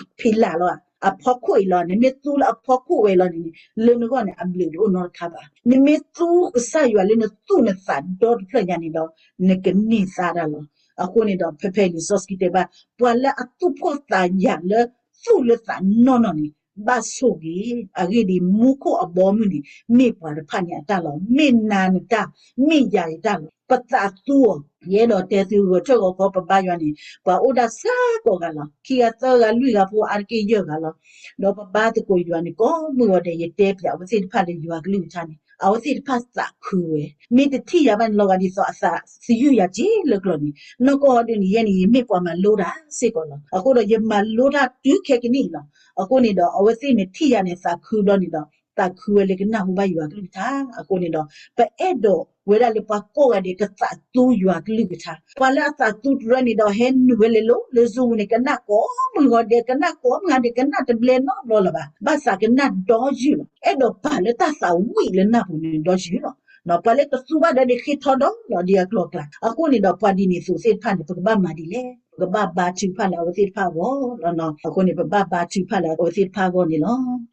်ဖံးလာ်လီၤ. အဖီခိၣ်အံၤလီၤ. နမ့ၢ်သူလၢအဖီခိၣ်ဝဲလီၤန့ၣ်န့ၣ် လၢနဂီၢ်န့ၣ် အဘျုးတအိၣ်နီတခါဘၣ်. နမ့ၢ်သူကစၢ်ယွၤလၢနသူၣ်နသးဒီတဖျၢၣ်ညါန့ၣ်ဒီး နကန့ၢ်သါတၢ်လီၤ. အဃိန့ၣ်ဒီး ဖဲဖဲလံာ်စီဆှံတဲဘၣ် ပှၤလၢအသူၣ်ဖှီၣ်သးယာ်လၢ သူၣ်လၢသးနီၢ်နီၢ်န့ၣ် ဘၣ်ဆိၣ်ဂ့ၤ. အဂ့ၢ်ဒ်အံၤ မူခိၣ်အဘီအမုၢ်န့ၣ် မ့ၢ်ပှၤတဖၣ်န့ၣ်အတၢ်လီၤ. မ့ၢ်နၤနတၢ်, မ့ၢ်ယၤယတၢ်လီၤ. ပသးသူအီၤ, ယအဲၣ်ဒိးတဲသုဂီၤထၢၣ်ဂီၤခီ ပဘါယွၤန့ၣ် ပှၤအိၣ်ဒၣ်စ့ၢ်ကီးဂၤလီၤ. ခံဂၤသၢဂၤလွံၢ်ဂၤဖိ အါတက့ၢ်ယဲၢ်ဂၤလီၤ. ဒီးပဘါသကိးယွၤန့ၣ် ကိးမုၢ်ဂီၤဒဲး ယတဲပျးအဝဲသ့ၣ်တဖၣ်လၢယွၤကလုၢ်ကထါန့ၣ် အဝဲသ့ၣ်တဖၣ်သးခုဝဲ, မ့ၢ်တထံၣ်ယၤဘၣ်န့ၣ် လီၤဂာ်ဒ်သိးအသးသယုၢ်ယၤက့ၤလၢကျီၢ်န့ၣ်, နီၢ်ကီၢ်ဒ်န့ၣ် ယဲန့ၣ် ယမ့ၢ်ပှၤမၤလိတၢ်စ့ၢ်ကီးလီၤ. အဃိဒီးယမၤလိတၢ်တုၤခဲကနံၣ်အံၤလီၤ. အဃိန့ၣ်ဒီး အဝဲသ့ၣ်န့ၣ်ထံၣ်ယၤန့ၣ် သးခုဘျီန့ၣ်ဒီး သးခုဝဲလၢကနၢ်ဟူဘၣ်ယွၤကလုၢ်ကထါ. အဃိန့ၣ်ဒီး ပအဲၣ်ဒိးဝဲဒၣ်လၢပှၤကိးဂၤဒဲးကသးသူယွၤကလုၢ်ကထါ. ပှၤလၢအသးသူတရၢန့ၣ်ဒီး ဟဲနုာ်ဝဲလဲၤလိၤလၢ Zoom န့ၣ် ကနၣ်ကိးမုၢ်ဂီၤဒဲး, ကနၣ်ကိးမုၢ်ဂီၤဒဲး, ကနၣ်တဘျဲနီတဘျီလၢၤဘၣ်. ဘၣ်သးကနၣ်ဒီယုၢ်လီၤ. အဲၣ်ဒိးပာ်လၢတၢ်သးဝံၣ်လၢနၢ်ပူၤန့ၣ်ဒီယုၢ်လီၤ. ပှၤလၢတသူဘၣ်ဒီးန့ၣ် ဃ့ထီဒီလီၤဒ်အကျိၤအကျဲ. အဃိန့ၣ်ဒီး ပှၤဒ်န့ၣ်အသိးသ့ၣ်တဖၣ်န့ၣ် ပကဘၣ်မၤဒ်လဲၣ်. ပကဘၣ်ဘါထုကဖၣ်လၢအဝဲသ့ၣ်တဖၣ်အဂီၢ်လီၤ. အဃိန့ၣ် ပဘၣ်ဘါထုကဖၣ်လၢအဝဲသ့ၣ်တဖၣ်အဂီၢ်န့ၣ်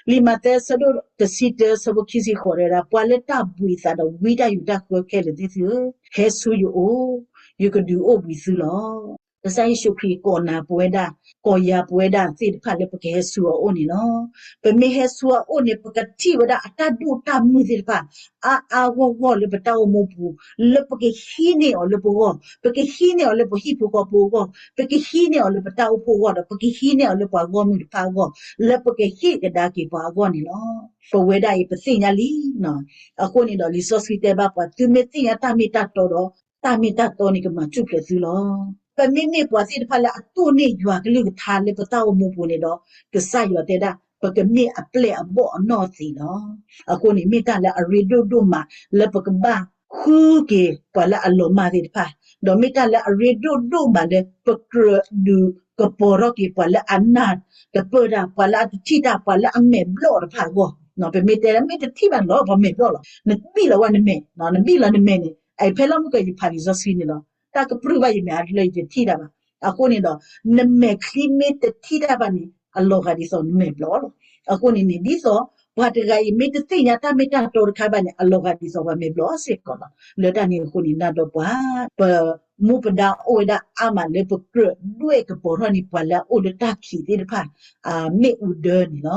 လီၤ. လံာ်မးသဲ အဆၢဒိၣ်တဆံတၢ အဆၢဖိခံဆံဃိး တဲဝဲဒၣ် ပှၤလၢတၢ်ဘှံးအသးဒီးဝံတၢ်ယူးတၢ်ဃၢခဲလၢာ်သ့ၣ်သုဧၢ, ဟဲဆူယအိၣ်, ယကဒုးအိၣ်ဘှံးသုလီၤ. ကစၢ်ယ့ၣ်ၡူးခရံာ်ကိးနၤပဝဲဒၣ်, ကိးယၤပဝဲဒၣ်သ့ၣ်တဖၣ်လၢပကဟဲဆူအအိၣ်န့ၣ်လီၤ. ပမ့ၢ်ဟဲဆူအအိၣ်န့ၣ် ပကထံၣ်ဝဲဒၣ်အတၢ်ဒိၣ်တၢ်မုၢ်သ့ၣ်တဖၣ် အါအါဂီၢ်ဂီၢ်လၢပတၢ်အိၣ်မူပူၤ, လၢပကဟံးန့ၢ်အီၤလၢပဂီၢ်, ပကဟံးန့ၢ်အီၤလၢပဟံၣ်ဖိဃီဖိအဂီၢ်, ပကဟံးန့ၢ်အီၤလၢပတၢ်အိၣ်ဖှိၣ်အဂီၢ်ဒီး ပကဟံးန့ၢ်အီၤလၢပှၤဂီၢ်မုၢ်တဖၣ်အဂီၢ်, လၢပကဟ့ၣ်ကဒါက့ၤပှၤအဂီၢ်န့ၣ်လီၤ. ပဝဲဒၣ်အံၤ ပသ့ၣ်ညါလံ. အဃိန့ၣ်ဒီး လံာ်စီဆှံတဲဘၣ်ပှၤ သုမ့ၢ်သ့ၣ်ညါတၢ်မ့ၢ်တၢ်တီဒီး တၢ်မ့ၢ်တၢ်တီန့ၣ်ကမၤထူၣ်ဖျဲးသုလီၤ. ပမ့မ့ၢ်ပှၤသ့ၣ်တဖၣ်လၢအတိၢ်န့ၢ်ယွၤကလုၢ်ကထါလၢပတၢ်အိၣ်မူပူၤန့ၣ်ဒီး ကစၢ်ယွၤတဲဒၣ် ပကမ့ၢ်အပျဲၢ်အဘီၣ်အနီၢ်သံးလီၤ. အဃိန့ၣ် မ့ၢ်တၢ်လၢအရ့ဒိၣ်ဒိၣ်မးလၢပကဘၣ်ဃုက့ၤပှၤလၢအလီၤမၢ်သ့ၣ်တဖၣ်, ဒီးမ့ၢ်တၢ်လၢအရ့ဒိၣ်ဒိၣ်မးလၢပကြၢးဒုးကပီၤထီၣ်က့ၤပှၤလၢအနၢ်တပၢၢ်တၢ်, ပှၤလၢအတထံၣ်တၢ်, ပှၤလၢအမဲာ်ဘျီၣ်တဖၣ်အဂီၢ်. ပမ့ၢ်တဲလၢ မ့ၢ်တထံၣ်ဘၣ်န့ၣ်လီၤ ပှၤမဲာ်ဘျီၣ်လီၤ. နဘံၣ်လီၤဝဲနမဲာ်, နဘံၣ်လီၤနမဲာ်န့ၣ် အဖဲလီၢ်မုၢ်ကယဖးလံာ်စီဆှံန့ၣ်လီၤ. တၢ်ကပြုၢ်ဘၣ်ယမဲာ်အါတလၢ ယတထံၣ်တၢ်ဘၣ်. အဃိန့ၣ်ဒီး နမဲာ်ချံမ့ၢ်တထံၣ်တၢ်ဘၣ်န့ၣ် အလီၤဂာ်ဒ်သိးနမဲာ်ဘျီၣ်လီၤ. အဃိန့ၣ်န့ၣ် ဒ်သိးပှၤတဂၤအံၤ မ့ၢ်တသ့ၣ်ညါတၢ်မ့ၢ်တၢ်တီတခါဘၣ်န့ၣ် အလီၤဂာ်ဒ်သိးပှၤမဲာ်ဘျီၣ်စ့ၢ်ကီးလီၤ. လၢတၢ်န့ၣ်အဃိန့ၣ် နၤဒီးပှၤ ပမူပဒါအိၣ်ဝဲဒၣ်အါမးလၢပကြၢးဒွဲၣ်ကပီၤထီၣ်န့ၢ်ပှၤလၢအအိၣ်လၢတၢ်ခံးသ့ၣ်တဖၣ် အမ့ၣ်အူဒၢန့ၣ်လီၤ.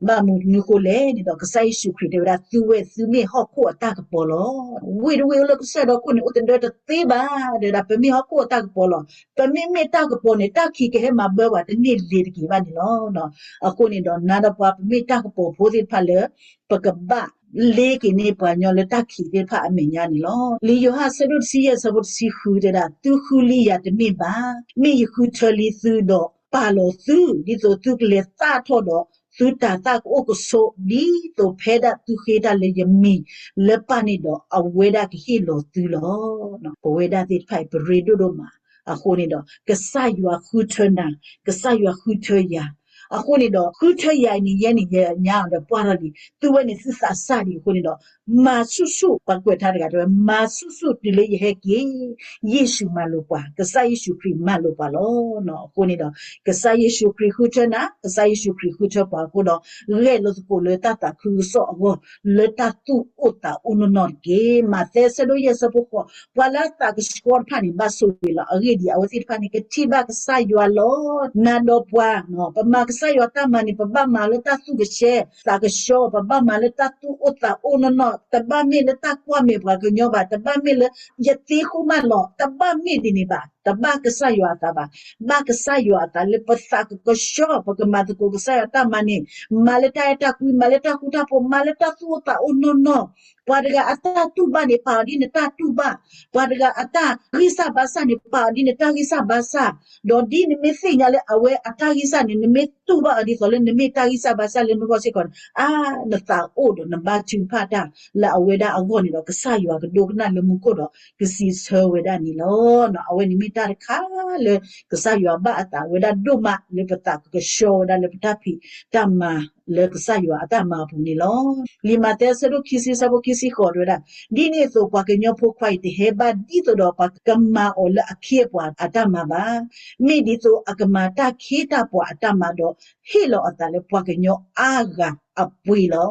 ဘၣ်မနုၤဃိလဲၣ်န့ၣ်ဒီး ကစၢ်ယ့ၣ်ၡူးခရံာ်တဲဝဲဒၣ် သုဝဲသုမ့ၢ်ဟီၣ်ခိၣ်အတၢ်ကပီၤလီၤ. ဝ့ၢ်တဝ့ၢ်အိၣ်လၢကစၢၢ်ဒီခိၣ်န့ၣ် အိၣ်တဒၢတသ့ဘၣ်, တဲဝဲဒၣ် ပမ့ၢ်ဟီၣ်ခိၣ်အတၢ်ကပီၤလီၤ. ပမ့မ့ၢ်တၢ်ကပီၤန့ၣ် တၢ်ခံးကဟဲမၤဘၢပှၤတန့ၢ်လ့ၤတက့ၤဘၣ်န့ၣ်လီၤ. အဃိန့ၣ်ဒီး နၤဒီးပှၤ ပမ့ၢ်တၢ်ကပီၤဖိသ့ၣ်တဖၣ်လၢ ပကဘၣ်လ့ၤက့ၤန့ၢ်ပှၤကညီလၢတၢ်ခံးသ့ၣ်တဖၣ်အမဲာ်ညါန့ၣ်လီၤ. လံာ်ယိၤဟၣ်အဆၢဒိၣ်တဆံယဲၢ်အဆၢဖိတဆံဃုတဲဒၣ် သုဃုလံယၤတမ့ၢ်ဘၣ်, မ့ၢ်ယဃုထၢလံသုဒီးပာ်လီၤသု ဒ်သိးသုကလဲၤသၣ်ထီၣ်ဒီး သုတၤသၣ်ကအိၣ်ကဆိး ဒ်သိးဖဲဒၣ်သုဃ့တၢ်လၢယမံၤလၢပၢ်န့ၣ်ဒီး အဝဲဒၣ်ကဟ့ၣ်လီၤသုလီၤ. ပဝဲဒၣ်သ့ၣ်တဖၣ်အံၤ ပရ့ဒိၣ်ဒိၣ်မး အဃိန့ၣ်ဒီး ကစၢ်ယွၤဃုထၢနၤ, ကစၢ်ယွၤဃုထၢယၤ, အဃိန့ၣ်ဒီး ဃုထၢယၤအံၤန့ၣ် ယဲန့ၣ် ယညါဒီးပှၢ်ထီၣ်လံ, သုဝဲန့ၣ်သုသးစၢ်ဒံးအဃိန့ၣ်ဒီး မၤဆူၣ်ဆူၣ် ပှၤကွဲးထါတဂၤတဲဝဲ မၤဆူၣ်ဆူၣ်တုၤလၢယဟဲက့ၤ, ယ့ၣ်ၡူးမၤလိာ်ပှၤ, ကစၢ်ယ့ၣ်ၡူးခရံာ်မၤလိာ်ပှၤလီၤ. အဃိန့ၣ်ဒီး ကစၢ်ယ့ၣ်ၡူးခရံာ်ဃုထၢနၤ, ကစၢ်ယ့ၣ်ၡူးခရံာ်ဃုထၢပှၤအဃိဒီး ဂဲၤလိာ်သကိးလၢတၢ်သးခုကစီၣ်အဂီၢ်, လၢတၢ်သူၣ်အိၣ်သးအိၣ်နီၢ်နီၢ်တက့ၢ်. မးသဲဆၢဒိၣ်ယဲၢ်ဆၢဖိဃိး, ပှၤလၢအသးကဆှီတဖၣ်န့ၣ် ဘၣ်ဆိၣ်ဂ့ၤလီၤ. အဂ့ၢ်ဒ်အံၤ, အဝဲသ့ၣ်တဖၣ်န့ၣ် ကထံၣ်ဘၣ်ကစၢ်ယွၤလီၤ. နၤဒီးပှၤ, ပမၤကစၢ်ယွၤတၢ်မၤန့ၣ် ပဘၣ်မၤလၢတၢ်သူၣ်ကဆှီ, သးကဆှီ, ပဘၣ်မၤလၢတၢ်သူၣ်အိၣ်သးအိၣ်နီၢ်နီၢ်, တဘၣ်မ့ၢ်လၢတၢ်ကွၢ်မဲာ်ပှၤကညီဘၣ်, တဘၣ်မ့ၢ်လၢ ယသ့ဃိမးလီၤ, တဘၣ်မ့ၢ်ဒ်န့ၣ်ဘၣ်, တဘၣ်ကစၢ်ယွၤအသးဘၣ်, ဘၣ်ကစၢ်ယွၤအသးလၢပသးကကဆှီ, ပကမၤသကိးကစၢ်ယွၤတၢ်မၤန့ၣ်, မၤလၢတၢ်အဲၣ်တၢ်ကွံ, မၤလၢတၢ်ဃူတၢ်ဖိး, မၤလၢတၢ်သူၣ်အိၣ်သးအိၣ်နီၢ်နီၢ်, ပှၤတဂၤအတၢ်တူၢ်ဘၣ်န့ၣ် ပာ်အီၤဒ်နတၢ်တူၢ်ဘၣ်, ပှၤတဂၤအတၢ်ဂံၢ်စၢ်ဘါစၢ်န့ၣ် ပာ်အီၤဒ်နတၢ်ဂံၢ်စၢ်ဘါစၢ်, ဒီးဒ်နမ့ၢ်သ့ၣ်ညါလၢအဝဲအတၢ်ဂံၢ်စၢ်န့ၣ် နမ့ၢ်တူၢ်ဘၣ်အီၤဒ်သိးလၢနမ့ၢ်တၢ်ဂံၢ်စၢ်ဘါစၢ်လၢနဂီၢ်စ့ၢ်ကီးန့ၣ်, အါ, နသးအိၣ်ဒီးနဘါထုကဖၣ်တၢ်လၢအဝဲဒၣ်အဂီၢ်န့ၣ်ဒီး ကစၢ်ယွၤကဒိကနၣ်လၢမူခိၣ်ဒီး ကစံးဆၢဝဲဒၣ်န့ၣ်လီၤ. အဝဲန့ၣ်မ့ၢ်တၢ်တခါလၢ ကစၢ်ယွၤဘၣ်အသးဝဲဒၣ်ဒိၣ်မး လၢပသးကကဆှီဝဲဒၣ်လၢပတၢ်ဖံးတၢ်မၤလၢကစၢ်ယွၤအတၢ်မၤအပူၤန့ၣ်လီၤ. လံာ်မးသဲအဆၢဒိၣ်ခံဆံအဆၢဖိခံဆံဃိးတဲဝဲဒၣ်, ဒ်န့ၣ်အသိး ပှၤကညီဖိခွါအံၤတဟဲဘၣ်ဒ်သိးဒီးပှၤကမၤအီၤလၢအခ့အပှၤအတၢ်မၤဘၣ်. မ့ၢ်ဒ်သိးအကမၤတၢ်ခ့တၢ်ပှၤအတၢ်မၤဒီး ဟ့ၣ်လီၤအသးလၢပှၤကညီအါဂၤအပှ့ၤလီၤ.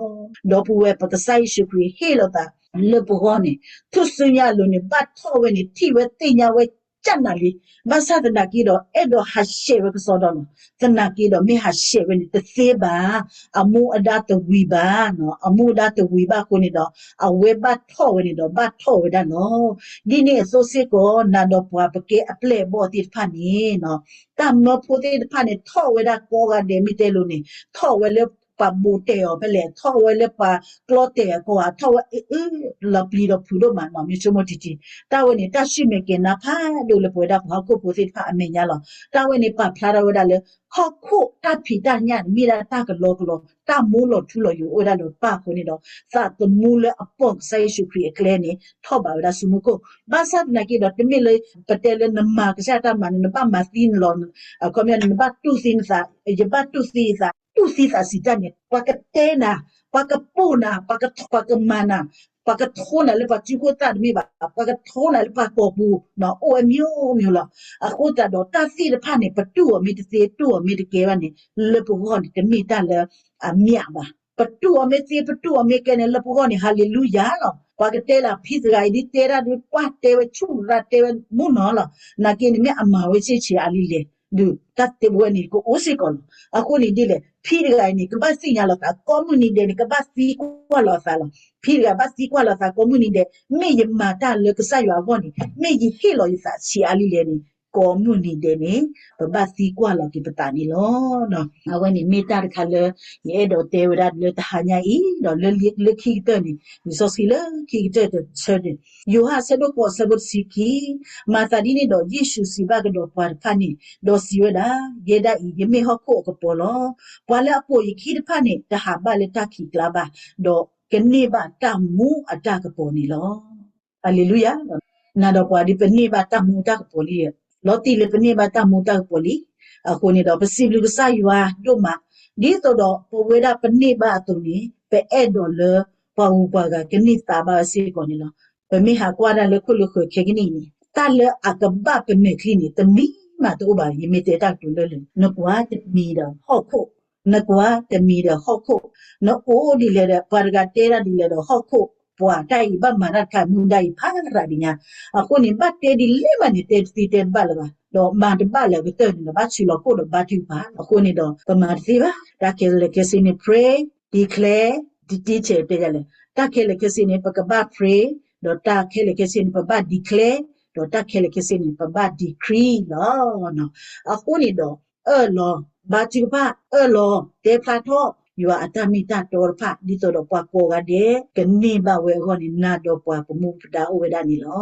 ဒီပုၢ်ဝဲၢ်ပကစၢ်ယ့ၣ်ၡူးခရံာ်ဟ့ၣ်လီၤသးလၢပဂီၢ်န့ၣ် ထူၣ်စုညါအလိၤန့ၣ် ဘၣ်ထီၣ်ဝဲန့ၣ် ထံၣ်ဝဲသ့ၣ်ညါဝဲကနၣ်လံ. ဘၣ်ဆၣ်သနာ်က့ဒီး အဲၣ်ဒိးဟးဆှဲးဝဲကစီဒီလီၤ. သနာ်က့ဒီးမ့ၢ်ဟးဆှဲးဝဲန့ၣ် တသ့ဘၣ်, အမူအဒါတဝံၤဘၣ်, အမူအဒါတဝံၤဘၣ်အဃိန့ၣ်ဒီး အဝဲဘၣ်ထီၣ်ဝဲန့ၣ်ဒီး ဘၣ်ထီၣ်ဝဲဒၣ်လီၤ. ဒ်န့ၣ်အသိးစ့ၢ်ကီး နၤဒီးပှၤပကဲအပျဲၢ်အဘီၣ်သ့ၣ်တဖၣ်န့ၣ် တၢ်မၢဖိသ့ၣ်တဖၣ်န့ၣ် ထီၣ်ဝဲဒၣ်ကိးဂၤဒဲးမ့ၢ်တဲလိၤန့ၣ် ထီၣ်ဝဲလၢပှၤဘူးတဲာ်အီၤဖဲလဲၣ်, ထီၣ်ဝဲလၢပှၤကျီတဲာ်အကိးဂၤ, ထီၣ်ဝဲအ့ၣ်အ့ၣ် လီၤပျံၤဒီးဖုးဒိၣ်မးနီၤ မ့ၢ်ဆိကမိၣ်တံၢ်တံၢ်. တၢ်ဝဲန့ၣ် တၢ်ဆူၣ်မဲာ်ကဲၤနါဖးဒိၣ်လၢပဝဲဒၣ်ပှၤဟီၣ်ခိၣ်ဖိသ့ၣ်တဖၣ်အမဲာ်ညါလီၤ. တၢ်ဝဲန့ၣ်ပာ်ဖျါထီၣ်ဝဲဒၣ်လၢ ဟီၣ်ခိၣ်တၢ်ဖံးတၢ်ညၣ်န့ၣ် မ့ၢ်ဒၣ်တၢ်ကလီကလီ, တၢ်မူလီၤထူလီၤယိာ်အိၣ်ဝဲဒၣ်လၢပၢ်အဃိန့ၣ်ဒီး သးသမူလၢအပိာ်ကစၢ်ယ့ၣ်ၡူးခရံာ်အကျဲန့ၣ် ထီၣ်ဘးဝဲဒၣ်ဆူမူခိၣ်. ဘၣ်ဆၣ်သနာ်က့ဒီး တမ့ၢ်လၢပတဲလၢနမၤကစၢ်တၢ်မၤန့ၣ် နဘၣ်မၤသံနလီၤ, အခီပညီန့ၣ် နဘၣ်တူၢ်သံနသး, ယဘၣ်တူၢ်သံယသး, တူၢ်သံသးစံးတၢ်န့ၣ် ပှၤကတဲနၤ, ပှၤကပိာ်နၤ, ပှၤကမၤနၤ, ပှၤကထိနၤလၢပှၤစုခိၣ်သၣ်တမ့ၢ်ဘၣ်, ပှၤကထိနၤလၢပှၤကိာ်ပူၤ, အိၣ်ဝဲမ့ၢ်မ့ၢ်လီၤ. အဃိသတးဒီး တၢ်သ့ၣ်တဖၣ်န့ၣ် ပတူၢ်အီၤမ့ၢ်တသ့ တူၢ်အီၤမ့ၢ်တကဲဘၣ်န့ၣ် လၢပဂီၢ်န့ၣ် တမ့ၢ်တၢ်လၢအမျးဘၣ်. ပတူၢ်အီၤမ့ၢ်သ့ ပတူၢ်အီၤမ့ၢ်ကဲန့ၣ် လၢပဂီၢ်န့ၣ် ဟၤလ့လူယၤလီၤ. ပှၤကတဲလၢဖံတဂၤအံၤဒ်တဲဒၣ်ဒ် ပှၢ်တဲဝဲဆူၣ်ရၣ်တဲဝဲမူနီၤလီၤ. နာ်က့န့ၣ် မ့ၢ်အမၤဝဲဆ့ၣ်ဆ့ၣ်အါလံလဲၣ်, ဒုးတၢ်တဲဝဲန့ၣ် ကအိၣ်စ့ၢ်ကီးလီၤ. အဃိန့ၣ်ဒ်လဲၣ် ဖံတဂၤအံၤန့ၣ် ကဘၣ်သ့ၣ်ညါလီၤသး ကိးမုၢ်နံၤဒဲးန့ၣ် ကဘၣ်သံကွၢ်လီၤအသးလီၤ. ဖံတဂၤဘၣ်သံကွၢ်လီၤသး ကိးမုၢ်နံၤဒဲး မ့ၢ်ယမၤတၢ်လၢကစၢ်ယွၤအဂီၢ်န့ၣ် မ့ၢ်ယဟ့ၣ်လီၤယသးဆံးအါလံလဲၣ်န့ၣ် ကိးမုၢ်နံၤဒဲးန့ၣ် ပဘၣ်သံကွၢ်လီၤက့ၤပသးန့ၣ်လီၤ. အဝဲန့ၣ်မ့ၢ်တၢ်တခါလၢ ယအဲၣ်ဒိးတဲဝဲဒၣ်လၢတဟါညါအံၤ ဒီးလၢလၢခံကတၢၢ်န့ၣ် လံာ်စီဆှံလၢခံကတၢၢ်တဆၢန့ၣ် ယိၤဟၣ်အဆၢဒိၣ်ဃိးအဆၢဖိတဆံခံ, မၤသးဒ်န့ၣ်ဒီး ယ့ၣ်ၡူးစံးဘၣ်ကဒီးပှၤတဖၣ်န့ၣ် ဒီးစံးဝဲဒၣ်, ယဲဒၣ်အံၤ ယမ့ၢ်ဟီၣ်ခိၣ်အကပီၤလီၤ. ပှၤလၢအပိာ်ယခံတဖၣ်န့ၣ် တဟးဘၣ်လၢတၢ်ခံးကျါဘၣ်, ဒီးကန့ၢ်ဘၣ်တၢ်မူအတၢ်ကပီၤန့ၣ်လီၤ. ဟၤလ့လူယၤ, နၤဒီးပှၤဒ်ပန့ၢ်ဘၣ်တၢ်မူတၢ်ကပီၤလံ, လီၤတံၢ်လၢပန့ၢ်ဘၣ်တၢ်မူတၢ်ကပီၤလံ. အဃိန့ၣ်ဒီး ပစံးဘျုးကစၢ်ယွၤဒိၣ်မး, ဒ်သိးဒီးပဝဲဒၣ်ပန့ၢ်ဘၣ်အသိးန့ၣ် ပအဲၣ်ဒိးလၢပှၤဂုၤပှၤဂၤကန့ၢ်သါဘၣ်ဝဲစ့ၢ်ကီးန့ၣ်လီၤ. ပမ့ၢ်ဟးကွၢ်ဒၣ်လၢခိၣ်လၢဃၢၤခဲကနံၣ်အံၤန့ၣ် တၢ်လၢအကဘၣ်ပမဲာ်ချံန့ၣ် တမံၤမးတအိၣ်ဘၣ်. ယမ့ၢ်တဲတၢ်ကတိၤလၢလၢ နကွၢ်တမံၤဒီးဟီၣ်ခိၣ်, နကွၢ်တမံၤဒီးဟီၣ်ခိၣ်, နအိၣ်ဒ်လဲၣ်ဒီး ပှၤတဂၤတဲဒၣ်ဒ်လဲၣ်ဒီးဟီၣ်ခိၣ်, ပှၤတၢ်အံၤဘၣ်မၤတၢ်တခါ မူဒါအံၤဖးရၤဒံးညါ. အဃိန့ၣ် ဘၣ်တဲဒ်လဲၣ်မးန့ၣ် တဲတသ့တဲတဘၣ်လၢၤဘၣ်, ဒီးမၤတဘၣ်လၢအကတၢၢ်န့ၣ်ဒီး ဘၣ်ဆူးလီၤခိၣ်ဒီးဘါထုကဖၣ်. အဃိန့ၣ်ဒီး ပမၤတသ့ဘၣ်. တၢ်ခဲလၢာ်ခဲဆ့န့ၣ် pray, declare, teach တဲယလဲၣ်. တၢ်ခဲလၢာ်ခဲဆ့န့ၣ် ပကဘၣ် pray, ဒီးတၢ်ခဲလၢာ်ခဲဆ့န့ၣ် ပဘၣ် declare, ဒီးတၢ်ခဲလၢာ်ခဲဆ့န့ၣ် ပဘၣ် decree လီၤ. အဃိန့ၣ်ဒီး အၢၣ်လီၤ, ဘါထုကဖၣ်, အၢၣ်လီၤ, တဲဖျါထီၣ် ယွၤအတၢ်မ့ၢ်တၢ်တီတဖၣ် ဒ်သိးဒီးပှၤကိးဂၤဒဲး ကန့ၢ်ဘၣ်ဝဲအဂီၢ်န့ၣ် နၤဒီးပှၤပမူပဒါအိၣ်ဝဲဒၣ်န့ၣ်လီၤ.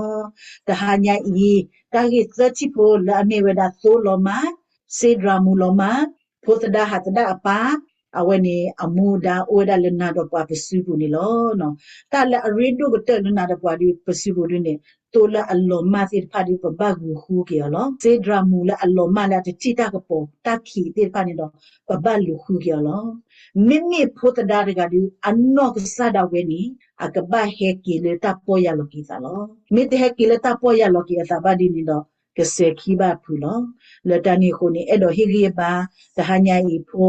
တဟါညါအံၤ တၢ်ဂ့ၢ်သၢထံၣ်ဖိလၢအမ့ၢ်ဝဲဒၣ် သိလီၤမၢ်, စ့ဒြးမူလီၤမၢ်, ဖိသဒါဟးသဒၣ်အပၢ်, အဝဲန့ၣ်အမူဒါအိၣ်ဝဲဒၣ်လၢနၤဒီးပှၤပစုပူၤန့ၣ်လီၤ. တၢ်လၢအရ့ဒိၣ်ကတၢၢ်လၢနၤဒီးပှၤဒီးပစုပူၤဒုန့ၣ် တိၢ်လၢအလီၤမၢ်သ့ၣ်တဖၣ်ဒီး ပဘၣ်ဂုာ်ဃုက့ၤအီၤလီၤ. စ့ဒြးမူးလၢအလီၤမၢ်လၢအတထံၣ်တၢ်ကပီၤတၢ်ခံးသ့ၣ်တဖၣ်န့ၣ်ဒီး ပဘၣ်လူၤဃုက့ၤအီၤလီၤ. မ့မ့ၢ်ဖိသဒါတဂၤဒီး အနီၢ်ကစၢ်ဒၣ်ဝဲန့ၣ် အကဘၣ်ဟဲက့ၤလၢတၢ်ပီၢ်ယၢ်လီၤက့ၤအသးလီၤ. မ့ၢ်တဟဲက့ၤလၢတၢ်ပီၢ်ယၢ်လီၤက့ၤအသးဘၣ်ဒ်န့ၣ်ဒီး ကစဲၤခံဘၣ်ဖုးလီၤ. လၢတၢ်န့ၣ်အဃိန့ၣ် အဲၣ်ဒိးဟ့ၣ်ဂံၢ်ဟ့ၣ်ဘါ တဟါညါအံၤ ဖိ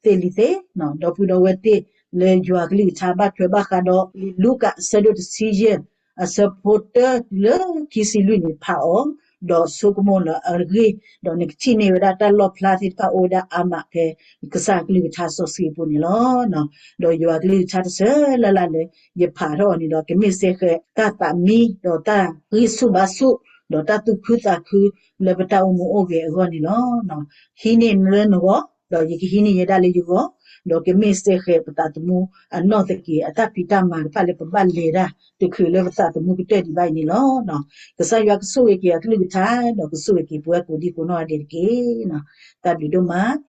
သ့ၣ်လံၤသ့ၣ်, ဒီပုၢ်ဒီဝဲၢ်သ့ၣ် လၢယွၤကလုၢ်ကထါဘၣ်ထွဲဘၣ်ဃးဒီး လံာ်လူၤကၣ်အဆၢဒိၣ်တဆံယဲၢ် အဆၢဖိတၢတုၤလၢခံဆံလွံၢ်န့ၣ်ဖးအီၤ, ဒီးဆိကမိၣ်လၢအဂ့ၢ်, ဒီးနကထံၣ်န့ၢ်ဝဲဒၣ်တၢ်လီၣ်ဖျါသ့ၣ်တဖၣ်အိၣ်ဝဲဒၣ်အါမးဖဲ ကစၢ်ကလုၢ်ကထါစီဆှံအပူၤန့ၣ်လီၤ. ဒီးယွၤကလုၢ်ကထါတဆၢလၢ်လၢ်လၢ ယဖးထီၣ်အီၤန့ၣ်ဒီး ကမ့ၢ်စ့ၢ်ကီးတၢ်သးမံ ဒီးတၢ်ဂံၢ်ဆူၣ်ဘါဆူၣ် ဒီးတၢ်သူၣ်ခုသးခု လၢပတၢ်အိၣ်မူအိၣ်ဂဲၤအဂီၢ်န့ၣ်လီၤ. ဟံးန့ၢ်လၢနဂီၢ်, ဒီးယကဟံးန့ၢ်ယဲဒၣ်လၢယဂီၢ်, ဒီးကမ့ၢ်စ့ၢ်ကီးပသးသမူအနီၢ်သက့ၤ အတၢ်ဖံးတၢ်မၤတဖၣ်လၢပဘၣ်လဲၤတၢ် တချုးလၢပသးသမူကတၢၢ်ဒံးဘၣ်အံၤန့ၣ်လီၤ. ကစၢ်ယွၤကဆိၣ်ဂ့ၤက့ၤအကလုၢ်ကထါ, ဒီးကဆိၣ်ဂ့ၤက့ၤပဝဲကိးဒံကိးနီၢ်ဂၤဒဲးတက့ၢ်. တၢ်ဘျုးဒိၣ်မး.